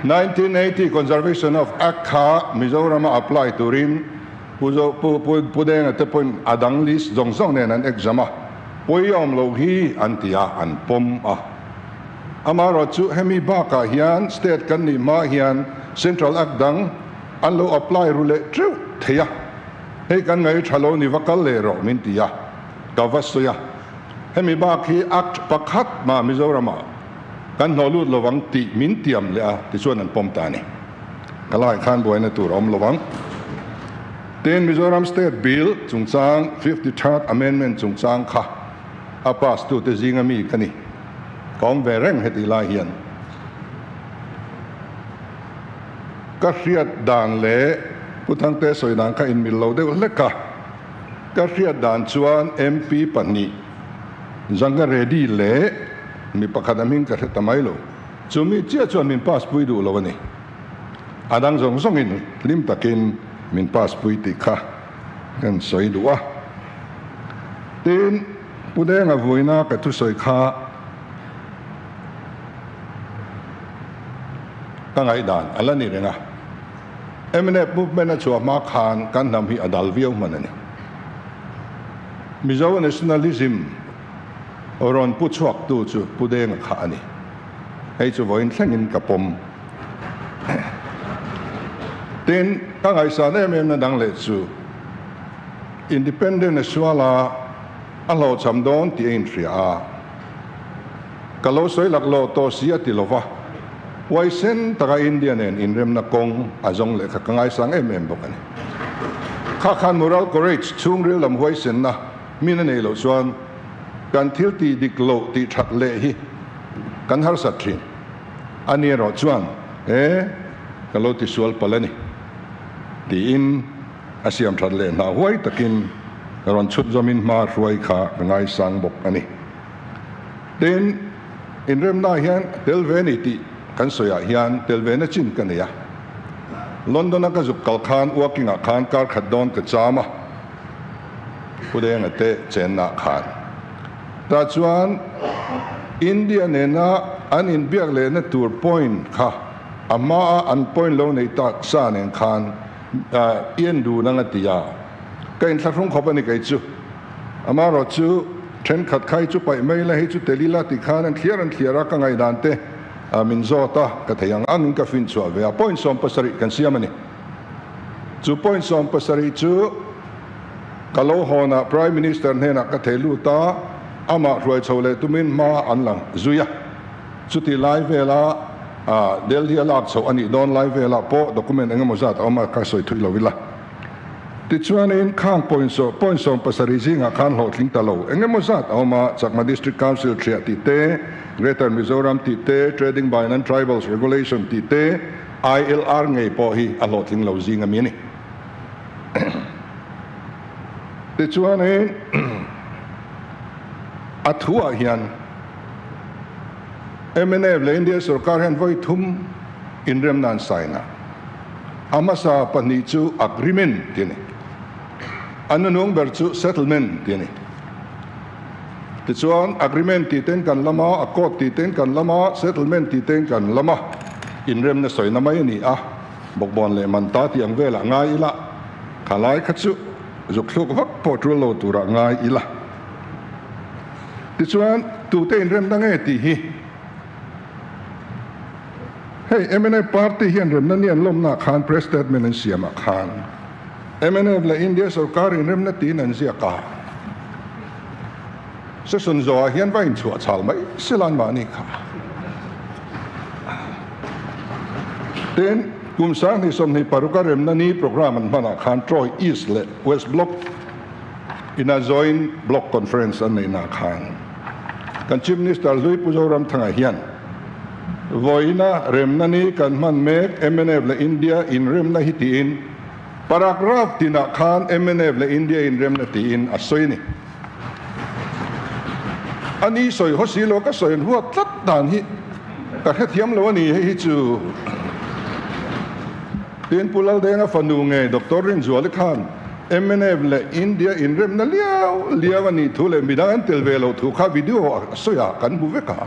Speaker 2: 1980 Conservation of Act kha Mizorama apply turin Pu Pu Pu Pu Denga te pawhin a dang list zawng zawng nen an exam a, pawi awm lo hi an ti a, an pawm a. Amaherawhchu hemi bakah hian state kan nih hma hian Central Act dang an lo apply ru leh teuh thei a, hei kan ngaih tha lo ni va kal leh rawh min ti a, ka va sawi a. Hemi bak hi Act pakhat mah Mizoramah kan hnawh lut lovang tih min tiam leh a, tichuan an pawm ta a ni. Ka laiah khan buaina tur a awm lovang. Tin, Mizoram State Bill chungchang 53rd Amendment chungchang kha a pass tute zinga mi ka ni. Ka awm ve reng hetih lai hian. Ka hriat dan leh Pu Thangte sawi dan kha inmil lo deuh hlek a. Ka hriat dan chuan MP pahnih Zanga Reddy leh mi pakhat a hming ka hre ta mai lo. Chumi chiah chuan min pass pui duh lo a ni. A dang zawng zawngin hlim takin min pass pui tih kha kan sawi duh a. Tin, Pu Denga vuina ka thusawi kha ka ngaihdan a la ni reng a. Mnf movement a chhuah hma khan kan hnam hi a dal viau hman a ni. Mizo nationalism rawn pu chhuaktu chu Pu Denga kha a ni. Hei chu vawiin thlengin ka pawm. Tin, ka ngaihsan em em na dang leh chu. Independent a sual a, a hlawhchham dawn tih a inhria a. Ka lo sawi laklawh tawh si a ti lo va, huaisen taka India nen inremna kawng a zawng leh kha ka ngaisang em em bawk a ni. Kha khan moral courage, chhungril lam huaisenna min a neih loh chuan kan thil tih dik loh tih that leh hi kan harsat thin. A ni erawh chuan, E, ka lo tisual palh a ni, tiin a siam that leh hna huai takin rawn chhut zawmin hma hruai kha ka ngaisang bawk a ni. Tin, inremnaah hian tel ve ni tih kan sawiah hian tel ve na chin ka nei a. London-a ka zuk kal khan Woking-ah khan kar khat dawn ka cham a, Pu Denga te chennaah khan. Tah chuan India nena an inbiak lehna tur point kha a hmaa an point lo nei tak sa nen khan i en dun ang a ti a, ka inthlahrung khawp a ni kei chu. Amaherawh chu thenkhat kha hi chu paih mai ila, hei chu tel ila ti khan an thliar an thliar a, ka ngaihdan te min zawt a, ka thei ang angin ka finchhuah ve a, point 70 kan siam a ni. Chu point 70 chu ka lo hawnah Prime Minister hnenah ka thei lut a, amah hruai chho leh tumin hma an la zui a. Chuti lai vela Delhi a lak chhoh a nih dawn lai velah pawh document engemaw zat a awm a, ka sawi thui lo ila. Tichuanin khang point 70 zingah khan hlawhtling ta lo engemaw zat a awm a, Chakma District Council thiah tih te, Greater Mizoram tih te, Trading by Non-Tribals Regulation tih te, ILR ngei pawh hi a hlawhtling lo zing a mi a ni. Tichuanin a thuah hian mnf leh India sorkar hian vawi thum inremna an sign a, a hmasa pahnih chu agreement tih a ni, a nunung ber chu settlement tih a ni. Tichuan agreement tih ten kan lam a, accord tih ten kan lam a, settlement tih ten kan lam a, inremna sawina mai a ni a, bawkbawn leh man ta tih ang velah ngai ila, khalai kha chu zuk thluk vak pawh tul lo turah ngai ila. Tichuan tute inremna nge tih hi hei mnf party hian remna ni an lawmnaah khan press statement an siamah khan mnf leh India sorkar inremna tiin an ziak a, session zawhah hian va inchhuah chhal mai sela anmahni kha. Tin, kum 2026 a remna ni programme an hmanah khan Troy East leh West Block ina Joint Block Conference an neihnaah khan kan Chief Minister hlui Pu Zoramthanga hian vawiina remna ni kan hman mek mnf leh India inremna hi tiin paragraph tinah khan mnf leh India inremna tiin a sawi a ni. A ni sawi haw si lo ka sawi an huat tlat dan hi ka hrethiam lo a ni hei hi chu. Tin Pu Laldenga fanu nge Doctor Rinzuali khan mnf leh India inremna liau liau a nih thu leh midang an tel ve loh thu kha video a sawi a kan hmu vek a.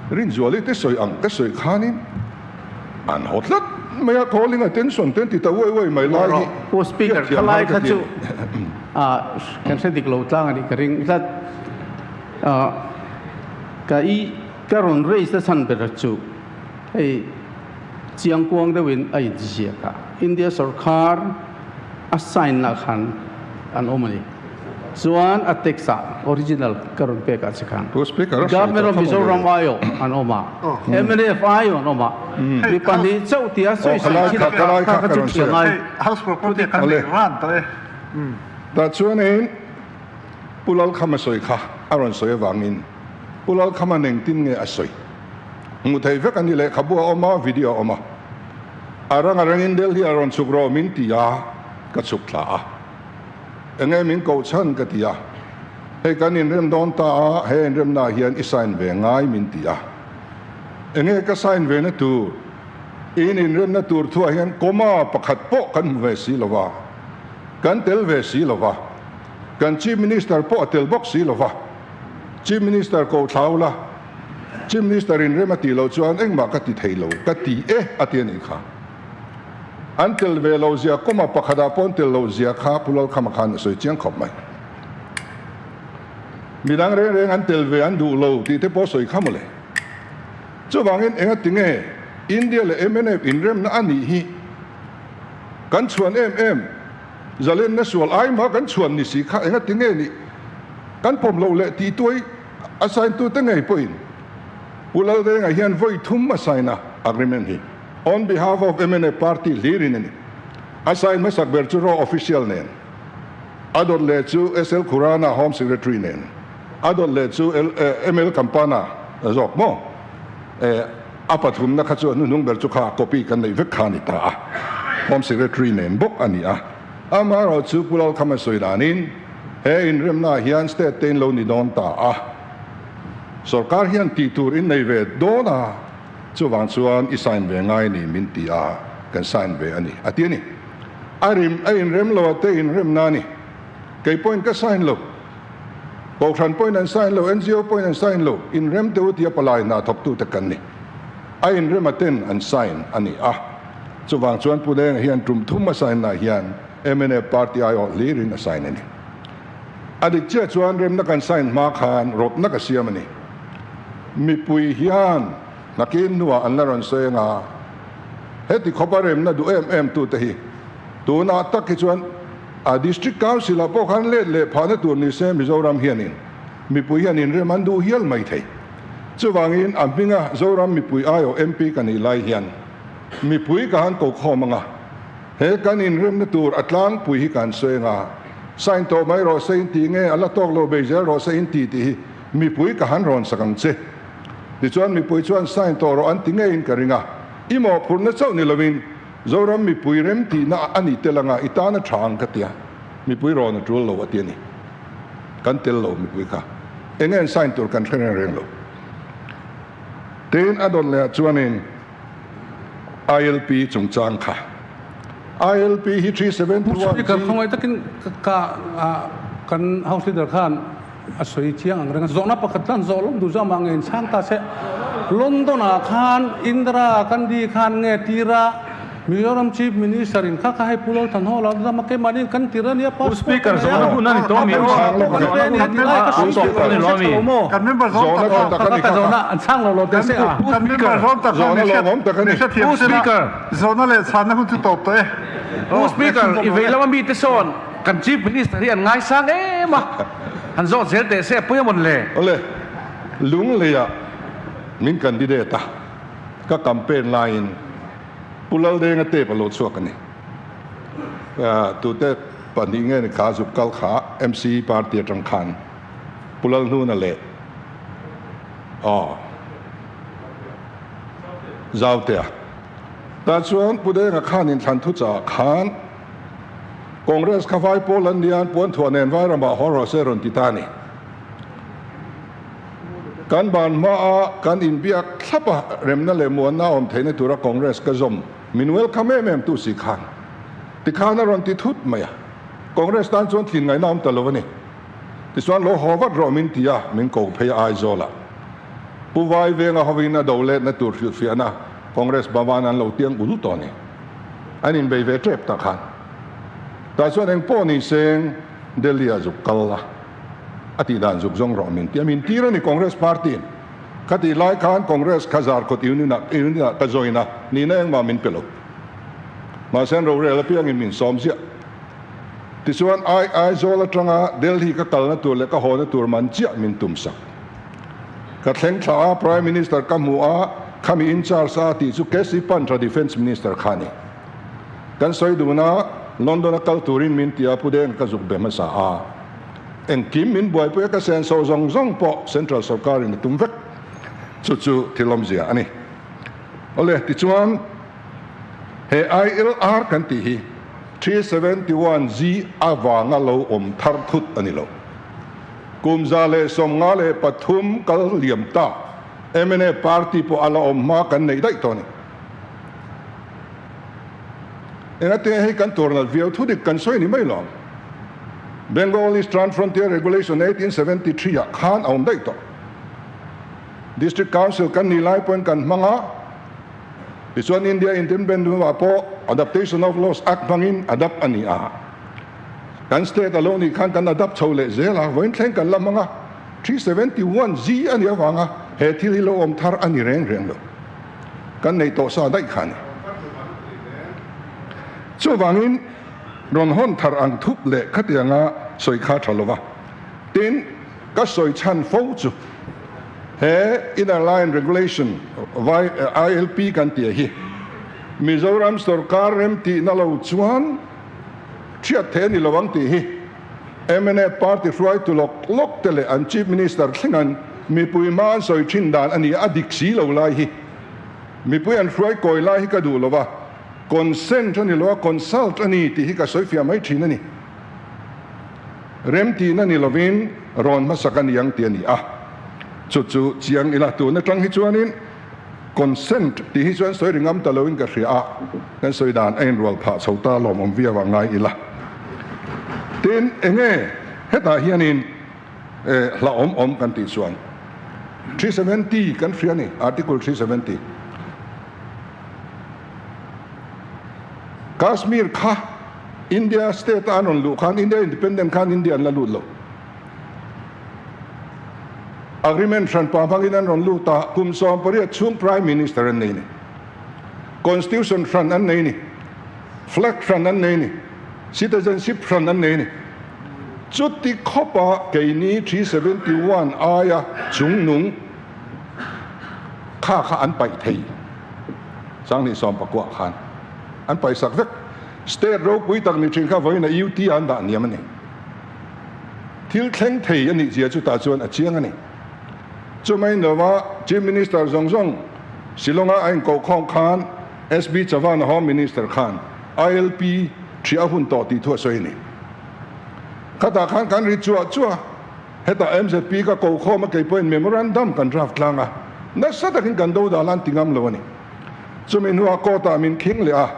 Speaker 2: Rinzuali te sawi ang te sawi khanin an haw tlat mai a, calling attention te an ti ta uai uai mai lai hi
Speaker 1: Pu Speaker,
Speaker 2: hriatthiam
Speaker 1: khalai
Speaker 2: har ka
Speaker 1: kha
Speaker 2: ti
Speaker 1: chu
Speaker 2: a ni.
Speaker 1: kan hre dik lo tlang a nih ka ring tlat. Ka i ka rawn raise na chhan ber chu hei chiangkuang deuhin a inziak a, India sorkar a sign lah khan an awm a ni. Chuan a text ah original ka rawn pek ah che khan Government of Mizoram aiawh an awm a, mnf aiawh an awm a, mi pahnih chauh tia sawi sawi thil a kha kha chu thil a ngai.
Speaker 2: Tah chuanin Pu Lalkhama sawi kha a rawn sawi avangin Pu Lalkhama engtin nge a sawi? Hmuh theih vek a ni, lehkhabu a awm a, video a awm a. A rang a rangin Delhi a rawn chhuk rawh min ti a, ka chhuk thla a. Enge min koh chhan ka ti a, hei kan inrem dawn ta a, he inremnaah hian i sign ve ngai min ti a. Enge ka sign ve na tur? In inremna tur thuah hian comma pakhat pawh kan hmu ve si lo va, kan tel ve si lo va, kan Chief Minister pawh a tel bawk si lo va, Chief Minister koh thlau la, Chief Minister in rem a tih loh chuan engmah ka ti thei lo, ka ti e a ti a nih kha. An tel ve lo zia comma pakhatah pawh an tel loh zia kha Pu Lalkhama khan a sawi chiang khawp mai. Midang reng reng an tel ve an duh lo tih te pawh a sawi kha mawle. Chuvangin enga tinge India leh mnf inremna a nih hi kan chhuan em em. Zalenna sual ai mah kan chhuan ni si kha enga ti nge nih kan pawm loh leh tih tuai a sign tute ngei pawhin Pu Laldenga hian vawi thum a sign a agreement hi on behalf of mnf party hlirin a ni. A sign hmasak ber chu raw official nen, a dawt leh chu SL Khurana Home Secretary nen, a dawt leh chu ML Kampana zawk maw? A pathumna kha chu a hnuhnung ber chu kha copy kan neih vek kha a ni ta a, Home Secretary nen bawk a ni a. Amaherawh chu Pu Lalkhama sawi danin he inremnaah hian state te in lo ni dawn ta a, sorkar hian tih tur in nei ve dawn a, chuvang chuan i sign ve ngai a ni min ti a, kan sign ve a ni a ti a ni. A rim a inrem lo a te inremna a ni. Kei pawhin ka sign lo. Kohhran pawhin an sign lo, NGO pawhin an sign lo, inrem teh u tia palai hna thawktute kan ni. A inrem a ten an sign a ni a. Chuvang chuan Pu Denga hian tum thum a sign nah hian mnf party aiawh hlirin a sign a ni. A dik chiah chuan remna kan sign hma khan rawtna ka siam a ni. Mipui hian nakin hnuah an la rawn sawi anga heti khawpa remna duh em em tute hi tunah tak hi chuan A District Council ah pawh khan let leh phahna tur ni se Mizoram hianin mipui hian inrem an duh hial mai thei. Chuvangin a hminga Zoram mipui aiawh MP ka nih lai hian mipui ka han ko khawm anga he kan inremna tur a tlangpui hi ka han sawi anga sign tawh mai rawh se in tih nge a la tawk lo bei zel rawh se in tih tih hi mipui ka han rawn sak ang che. Tichuan mipui chuan sign tawh rawh an ti ngeiin ka ring a, i mawhphurhna chauh ni lovin Zoram mipui rem tihna a ni tel anga i tan a tha ang ka tia, mipui rawn a tul lo a ti a ni. Kan tel lo mipui kha. Eng nge sign tur kan hre reng reng lo. Tin a dawt leh ah chuanin ILP chungchang kha. ILP hi 371
Speaker 3: Speaker khawngaih takin ka kan House Leader khan A sawi chiang ang reng a, zawhna pakhat chuan zawh lawk duh zawk mah nge inchhang ta se, London ah khan Indira Gandhi khan nge tira Mizoram Chief Minister in kha kha hei Pu Lal Thanhawla a zam a, keimahni kan tir a nia passport ka nei a,
Speaker 7: Zawhna
Speaker 3: an chhang lo lo teh se a.
Speaker 4: Kan member zawng tak kha Pu Speaker, zawhna leh chhanna hun chu tawp tawh e.
Speaker 8: Pu Speaker, i vei lama mite sawn Kan Chief Minister hi an ngaisang em a, han zawt zel teh se a pui a mawn le?
Speaker 2: Awle, Lungleiah min candidate a, ka campaign laiin Pu Laldenga tape a lo chhuak a ni. Tute pahnih nge ni kha zuk kal kha MC party atang khan Pu Lalhnuna leh aw Zautea. Tah chuan Pu Denga khan inthlan thuchah khan Congress kha vai pawl an nia, an puan thuah nen vai ramah haw rawh se rawn ti ta a ni. Kan ban hmaa kan inbiak thlap a, remna leh muanna a awm theihna tura Congress ka zawm min welcome em em tu si khan tikhan a rawn ti thut mai a, Congress tan chuan thin ngaihna awm ta lo a ni. Tichuan lo haw vat rawh min ti a, min ko phei a Aizawlah. Pu Vai Venga hovin a do letna tur hrilhfiahna Congress Bhavan an lo tiang ul tawh a ni. An inbei ve tep tak khan. Tah chuan eng pawh ni seng Delhi ah zuk kal la, a tih dan zuk zawng rawh min ti a, min tir a ni Congress party in. Kha tih lai khan Congress kha Zarkawt Union ah Union ah ka join a, nihna engmah min pe lo. Mahse an rorel apiangin min sawm ziah. Tichuan ai Aizawl atanga Delhi ka kalna tur leh ka hawna tur man chiah min tum sak. Ka thleng thla a, Prime Minister ka hmu a, khami in charge a tih chu KC Pantra Defence Minister kha a ni. Kan sawi dun a, London a kal turin min ti a, Pu Deng ka zuk be hmasa a. Engkim min buaipui a, ka senso zawng zawng pawh Central Sorkarin a tum vek. Chu chu thil awmzia a ni. Awle, tichuan he ILR kan tih hi 371G avanga lo awm thar thut a ni lo. Kum 193 kal liam ta mnf party pawh a la awm hma kan neih daih tawh a ni. Engate hei kan tur nalh viau thu dik kan sawi ni mai lo. Bengal Eastern Frontier Regulation 1873 ah khan a awm daih tawh. District Council kan nih lai pawhin kan hmang a, tichuan India Independence hnuah pawh Adaptation of Laws Act hmangin adapt a ni a. Kan state a lo nih khan kan adapt chho leh zel a, vawiin thleng kan la hmang a, 371 Z a nih avanga he thil hi lo awm thar a ni reng reng lo. Kan neih tawh sa daih kha a ni. Chuvangin Rawn hawn thar ang thup leh khatianga sawi kha tha lova. Tin, ka sawi chhan fo chu he Inner Line Regulation, ILP kan tih hi Mizoram sorkar remtihna lo chuan thiat thei a ni lo ang tih hi mnf party hruaitu lawk lawk te leh an Chief Minister thleng an mipui hma an sawi thin dan a ni a, a dik si lo lai hi mipui an hruai kawi lai hi ka duh lo va. Consent a ni lo a, consult a ni tih hi ka sawi fiah mai thin a ni. Remtihna ni lovin rawn hmasak a ni ang tih a ni a. Chu chu chiang ila tun atang hi chuanin consent tih hi chuan sawi ri ngam ta loin ka hria a, kan sawi dan a inrual phah chho ta lawmawm viau a ngai ila. Tin, enge hetah hianin hlauhawm awm kan tih chuan 370 kan hria a ni, Article 370. Kashmir kha India state a an rawn luh khan India independent khan India an la lut lo. Agreement hranpa hmangin an rawn lut a, kum 18 chhung Prime Minister an nei ni. Constitution hran an nei ni. Flag hran an nei ni. Citizenship hran an nei ni. Chuti khawpa keini 371 aia chungnung kha kha an paih thei. 2019 khan an paihsak vek. State ropui tak ni thin kha vawiin a UT ah an dah niam a ni. Thil thleng thei a nih zia chutah chuan a chiang a ni. Chumai lova Chief Minister zawng zawng Shillong-a a inkohkhawm khan SB Chavan a Home Minister khan ILP ṭhiah a hun tawh tih thu a sawi a ni. Khatah khan kan ri chuah chuah. Hetah MZP ka kokhawm a kei pawhin memorandum kan draft tlang a, nasa takin kan do dan an ti ngam lo a ni. Chumi hnuah court ah min khing leh a,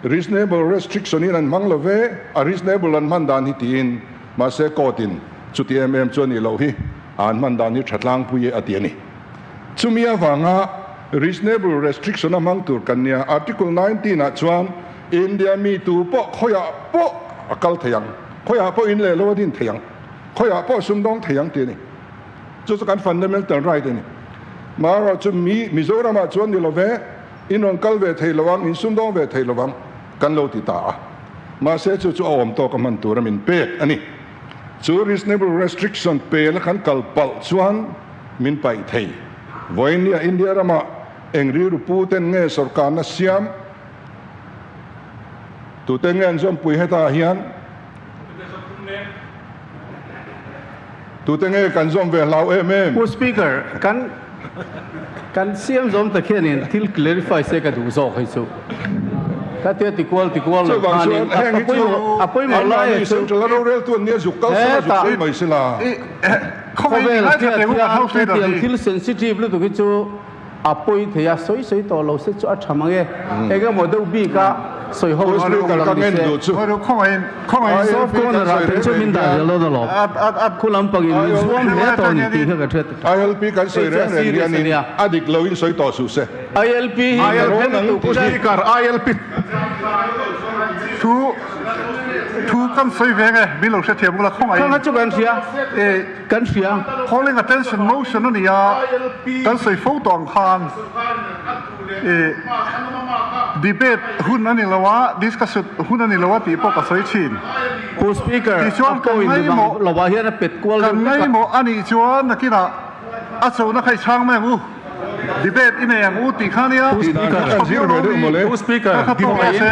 Speaker 2: reasonable restriction in an hmang lo ve, a reasonable an hman dan hi tiin, mahse court in chuti em em chu a nih loh hi, a an hman dan hi tha tlangpui e a ti a ni. Chumi avanga reasonable restriction a hmang tur kan nia, Article 19 ah chuan India mi tu pawh khawiah pawh a kal thei ang, khawiah pawh in leh lo a din thei ang. Khawiah pawh sumdawng thei ang tih a ni. Chu chu kan fundamental right a ni. Marawh chu mi Mizoramah chuan ni lo ve, in rawn kal ve thei lo ang, in sumdawng ve thei lo ang kan lo ti ta a. Mahse chu chu a awm tawk a hman tura min pek a ni. Chu reasonable restriction pe la kan kal palh chuan min paih thei. Vawinia India ramah eng rilru pu ten nge sorkarna siam? Tute nge an zawmpui hetah hian? Tute nge kan zawm ve hlau em em?
Speaker 1: Pu Speaker, kan kan siam zawm tak hianin thil clarify se ka duh zawk hei chu. Ka tia ti kual ti kual lo khanin a pawimawh a pawimawh lai a chu.
Speaker 2: Central a roreltu an nia zuk kal sela zuk sawi mai sela.
Speaker 1: Khawvel hian hetiang thil sensitive lutuk hi chu A pawi thei a, sawi sawi tawh lo se chu a tha mang e. Eng emaw deuh bik a sawi ho chu awm lam ni se. Soft corner ah phei chu min dah zel dawn alawm. Khu lam pangin min zuam hle tawh a ni tih kha ka hriat ta.
Speaker 2: ILP kan sawi reng reng hian in a dik lo in sawi tawh suh se.
Speaker 1: ILP hi kan hre lutuk
Speaker 9: Pu Speaker, ILP
Speaker 4: Thu thu kan sawi veng e, min lo hrethiam ula khawngaih in.
Speaker 1: Kha chu kan hria. Kan hria.
Speaker 4: Calling attention motion a ni a, kan sawi fo tawh ang khan i debate hun a ni lo a, discussion hun a ni lo a tih pawh ka sawi thin.
Speaker 1: Pu Speaker,
Speaker 4: Tichuan
Speaker 1: a
Speaker 4: kan
Speaker 1: point ni bang
Speaker 4: ngaimawh
Speaker 1: lovah hian a pet kual
Speaker 4: kan
Speaker 1: deuh vek a.
Speaker 4: ngaimawh a nih chuan nakinah a chona kha i chhang mai ang u, debate i nei ang u tih kha nia.
Speaker 1: Pu Speaker,
Speaker 2: Kan zir ve deuh mawle.
Speaker 6: Pu Speaker,
Speaker 4: Kha kha tawk rawh se.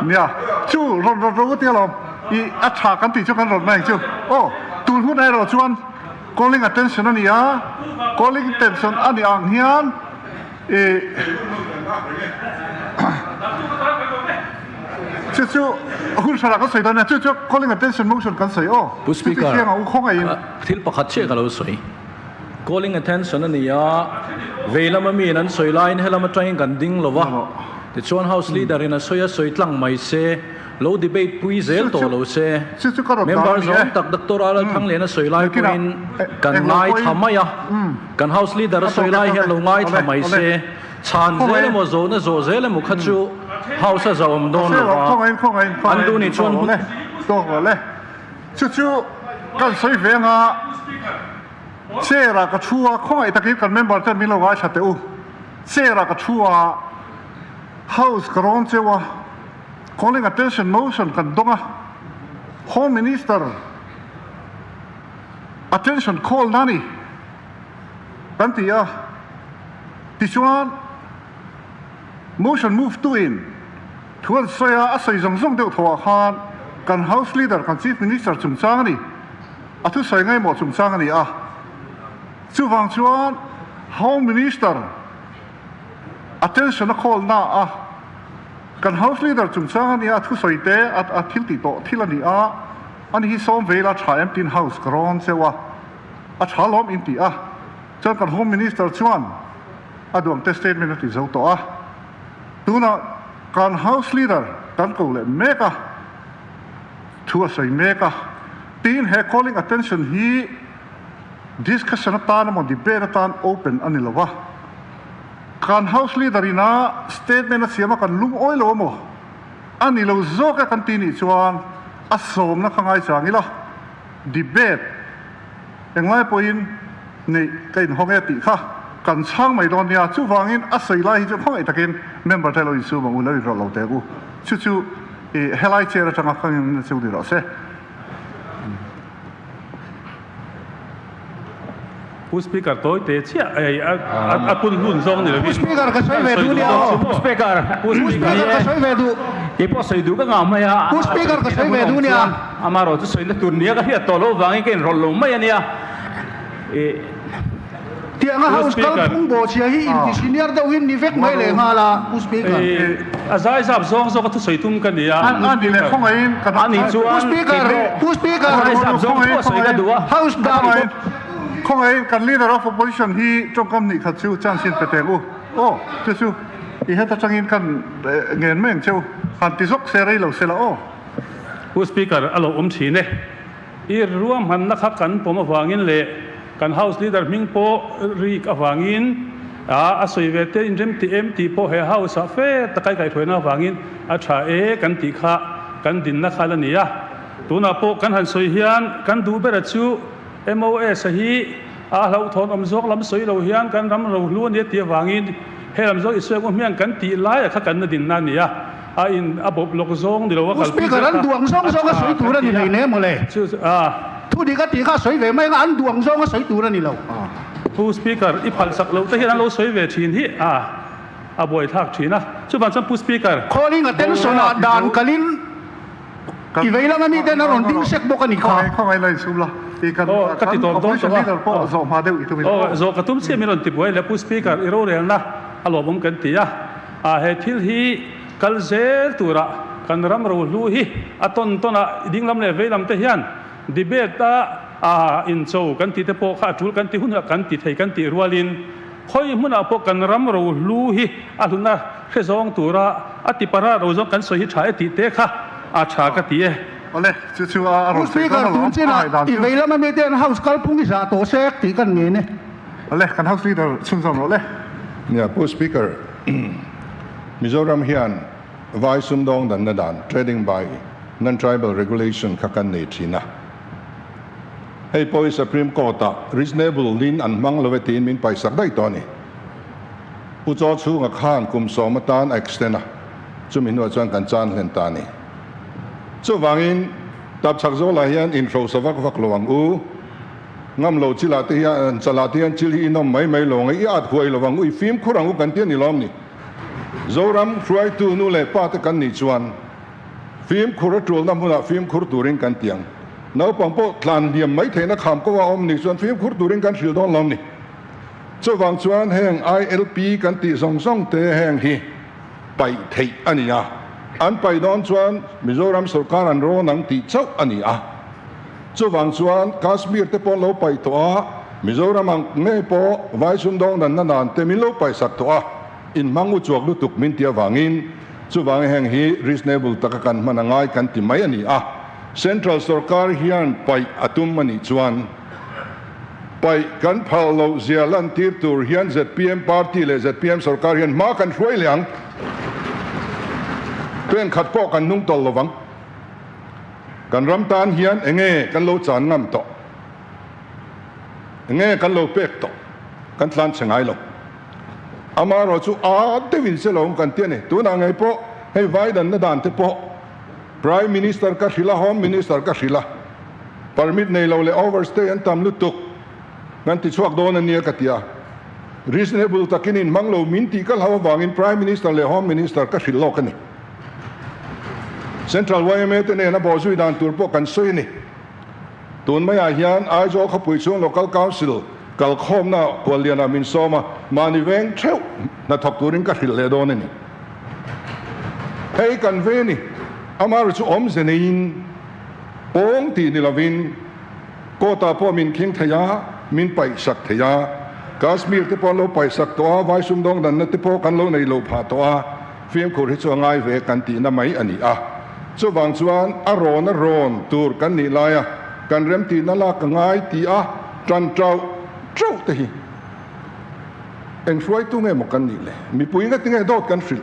Speaker 4: Nia, chu rawn rawn ro tia lawm, i a tha kan tih chu kan rawn mai ang chu. Aw, tun hun erawh chuan calling attention a ni a, calling attention a nih ang hian i chu chu hun hranah kan sawi dawn nia, chu chu calling attention motion kan sawi aw,
Speaker 5: Pu
Speaker 4: chu chu
Speaker 5: Speaker,
Speaker 4: hriang ang u khawngaihin.
Speaker 5: Thil pakhat chiah ka lo sawi. Calling attention a ni a, vei lama miin an sawi laiin helam atangin kan ding lo va, tichuan House Leader in a sawi a sawi tlang mai se, lo debate pui zel tawh lo se, Member zawng tak Doctor Alal Thanglian a sawi lai pawhin kan ngaithla mai a, kan House Leader a sawi lai hian lo ngaithla mai se, chhan zel emaw zawhna zawh zel emaw kha chu House a zahawm dawn lo va, an duh nih chuan hun.
Speaker 4: Chu chu kan sawi ve anga chair ah ka thu a, khawngaih takin kan member ten min lo ngaithla teh u, chair ah ka thu a. House ka rawn cheu a, Calling attention motion kan dawng a, Home Minister attention call na ni kan ti a, tichuan motion move tu in thu an sawi a, a sawi zawng zawng deuh tho ah khan kan House Leader kan Chief Minister chungchang a ni, a thusawi ngaimawh chungchang a ni a, chuvang chuan Home Minister Attention a call na a, kan House Leader chungchang a nia, a thusawi te a thil tih tawh thil a ni a, ani hi sawm veila tha em tin House ka rawn cheu a, a tha lawm in ti a, chuan kan Home Minister chuan a duang te statement a ti zo tawh a, tunah kan House Leader kan ko leh mek a, thu a sawi mek a, tin he calling attention hi discussion atan emaw debate atan open a ni lo a. Kan House Leader in a statement a siam a kan lungawi lo emaw a ni lo zawk e kan ti nih chuan a sawmna kha ngaichang ila debate englai pawhin neih ka inhawng e tih kha kan chhang mai dawn nia. Chuvangin a sawi lai hi chu khawngaih takin member te lo insum ang u, lo inrawlh lo teh u. Chu chu i helai chair atanga ka ngen chu ni rawh se.
Speaker 6: Pu Speaker tawi te chiah ei a pun hun zawng ni lovin.
Speaker 7: Pu Speaker ka sawi ve duh nia aw.
Speaker 11: Pu Speaker.
Speaker 7: Pu Speaker ka sawi ve duh.
Speaker 11: Kei pawh sawi duh ka ngah mai a.
Speaker 7: Pu Speaker ka sawi ve duh nia.
Speaker 11: Amaherawhchu chu sawina tur nia ka hriat tawh loh vangin ka inrawlh lo mai a nia.
Speaker 7: Tianga House kalphung bawhchhia hi inti senior deuh hi ni vek mai leh nghal a, Pu Speaker.
Speaker 6: A zai zap zawng zawk a thusawi tum ka ni a, Pu Speaker.
Speaker 11: Ani chuan
Speaker 7: Pu Speaker, Pu Speaker.
Speaker 11: A zai zap zawng thu a sawi ka duh a.
Speaker 7: House dan bawk.
Speaker 4: Khawngaihin kan Leader of Opposition hi tawngkam nih khat chu chance in pe teng u. Aw, chu chu i het atangin kan ngen mai ang che u. Han ti zawk se rei lo se la aw.
Speaker 6: Pu Speaker, a lo awm thin e. I ruahmanna kha kan pawm avangin leh kan House Leader hming pawh rik avangin a sawi ve te inrem ti em tih pawh he House ah fe takai kaihhruaina avangin a tha e kan tih kha kan dinna kha la ni a. Tunah pawh kan han sawi hian kan duh bera chu MOS a hi a hlauhthawn awm zawk lam sawi lo hian kan ram rohlu a nia tih avangin he lam zawk i sawi ang u hmiang kan tih laia kha kan la dinna a ni a. A in a bawp lawk zawng ni lo a
Speaker 7: kalpui Speaker an duang zawng zawng a sawi tur a ni hlei ne mawle.
Speaker 6: Chu a.
Speaker 7: Thu dik a tih kha a sawi ve mai anga an duang zawng a sawi tur a ni lo.
Speaker 6: Pu Speaker, i phalh sak loh te hian an lo sawi ve thin hi a a buaithlak thin a. Chuvang chuan Pu Speaker.
Speaker 7: Calling attention ah dan kalin i vei langa mi ten a rawn ding sek bawk a ni kha.
Speaker 4: Khawngaih la insum la. I kan
Speaker 6: Aw, ka ti tawp dawn
Speaker 4: opposition
Speaker 6: tawh a.
Speaker 4: leader pawh zawh hma deuh i tum ila.
Speaker 6: Aw, zawh ka tum chiah min rawn ti buai le Pu Speaker, i rorelna a lawmawm kan ti a. A he thil hi kal zel tura kan ram rohlu hi a tawn tawn a, dinglam leh veilam te hian debate a a incho kan tih te pawh kha a tul kan ti hunah kan ti thei kan tih rualin khawi hmunah pawh kan ram rohlu hi a hlutna hre zawng tura a ti para ro zawng kan sawi hi tha e tih te kha a tha ka ti e.
Speaker 4: Awle, chu chu a rawn sawi
Speaker 7: dawn alawm, a ngaihdan chu. I veilam ami te an house kalphung i zah tawh sek tih kan ngen e.
Speaker 4: Awle, kan house leader chhunzawm rawh le.
Speaker 2: Nia, Pu Speaker. Mizoram hian vai sumdawng danna dan, Trading by Non-Tribal Regulation, kha kan nei thin a. Hei pawh hi Supreme Court-ah reasonable lin an hmang lo e tiin min paisak daih tawh a ni. Pu Chaw chhunga khan kum sawm atan a extend a, chumi hnuah chuan kan chan hlen ta a ni. Chuvangin tapchhak zawlah hian inhrosa vak vak lo ang u. Ngam lo chilah te hian chalah te hian chil hi inawm mai mai lo ang e, i at huai lo ang u, i fimkhur ang u kan ti a ni lawm ni. Zoram hruaitu nu leh pa te kan nih chuan fimkhur a tulna hmunah fimkhur turin kan ti ang. Naupang pawh tlan hliam mai theihna kham ko a awm nih chuan fimkhur turin kan hrilh dawn lawm ni. Chuvang chuan heng ILP kan tih zawng zawng te heng hi paih theih a ni a, an paih dawn chuan Mizoram sawrkar an rawn ang tih chauh a ni a. Chuvang chuan Kashmir te pawh an lo paih tawh a, Mizoram ang ngei pawh vai sumdawng danna nan te min lo paihsak tawh a, inhmang u chuak lutuk min ti avangin chuvang heng hi reasonable taka kan hman a ngai kan ti mai a ni a. Central sorkar hian paih a tum a nih chuan paih kan phal loh zia lantir tur hian zpm party leh zpm sorkar hian hma kan hruai leh ang. Pen khat pawh kan hnung tawlh lovang. Kan ram tan hian enge kan lo chan ngam tawh? Enge kan lo pek tawh? Kan tlan chhe ngai lo. Amaherawh chu a deuhin se lo kan ti a ni. Tunah ngei pawh hei vai danna dan te pawh Prime Minister ka hrilh a, Home Minister ka hrilh a, permit nei lo leh overstay an tam lutuk kan ti chhuak dawn a nia ka ti a. Reasonable takin in hmang lo min tih ka hlau avangin Prime Minister leh Home Minister ka hrilh lawk a ni. Central yma te nena bawhzui dan tur pawh kan sawi a ni. Tun maiah hian Aizawl khawpui chhung Local Council kalkhawmna Kuallianah min sawm a, mahni veng theuh hnathawk turin ka hrilh leh dawn a ni. Hei kan ve ni, amaherawh chu awmze neiin pawng tih ni lovin court-ah pawh min khing thei a, min paihsak thei a, Kashmir te pawh an lo paihsak tawh a, vai sumdawng danna te pawh kan lo nei lo phah tawh a, Fimkhur hi chu a ngai ve kan tihna mai a ni a. Chuvang chuan a rawn a rawn tur kan nih laia kan remtihna lak ka ngai ti a tan tauh tauh te hi eng hruaitu nge maw kan nih le? Mipui nga tinge dawt kan hrilh?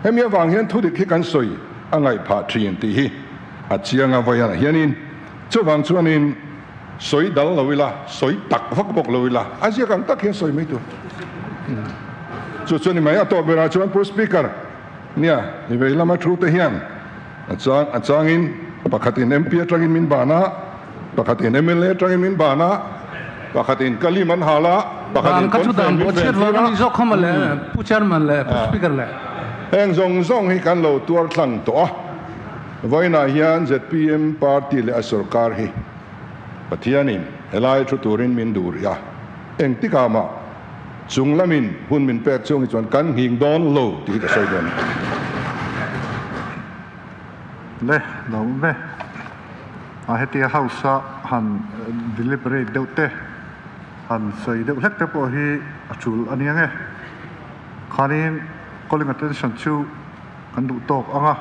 Speaker 2: Hemi avang hian thudik hi kan sawi a ngaih phah thin tih hi a chiang a vawianah hianin chuvang chuanin Sawi dal lo ila, sawi tak vak bawk lo ila, a ziak ang tak hian sawi mai tur. Chu chu ni mai, a tawp berah chuan Pu Speaker, nia, i vei lama thu te hian a chang a changin pakhatin MP atangin min ban a, pakhatin mla atangin min ban a, pakhatin ka lim an hal a, pakhatin
Speaker 3: Dan ka chu
Speaker 2: pawnfen
Speaker 3: dan
Speaker 2: min
Speaker 3: bawh
Speaker 2: ven
Speaker 3: chhiat
Speaker 2: tir
Speaker 3: vang
Speaker 2: a.
Speaker 3: a ni zawk kha mawle, Pu Chairman leh Pu Speaker leh.
Speaker 2: Heng zawng zawng hi kan lo tuar tlang tawh a. Vawiinah hian zpm party leh a sorkar hi Pathianin helai thu turin min duh rih a, engtikah mah chung lamin hun min pek chung hi chuan kan nghing dawn lo tih hi ka sawi dawn a ni.
Speaker 4: Le lo ve a hetia house a han deliberate deuh te han sawi deuh hlek te pawh hi a tul a nia nge. Khanin calling attention chu kan duh tawk ang a.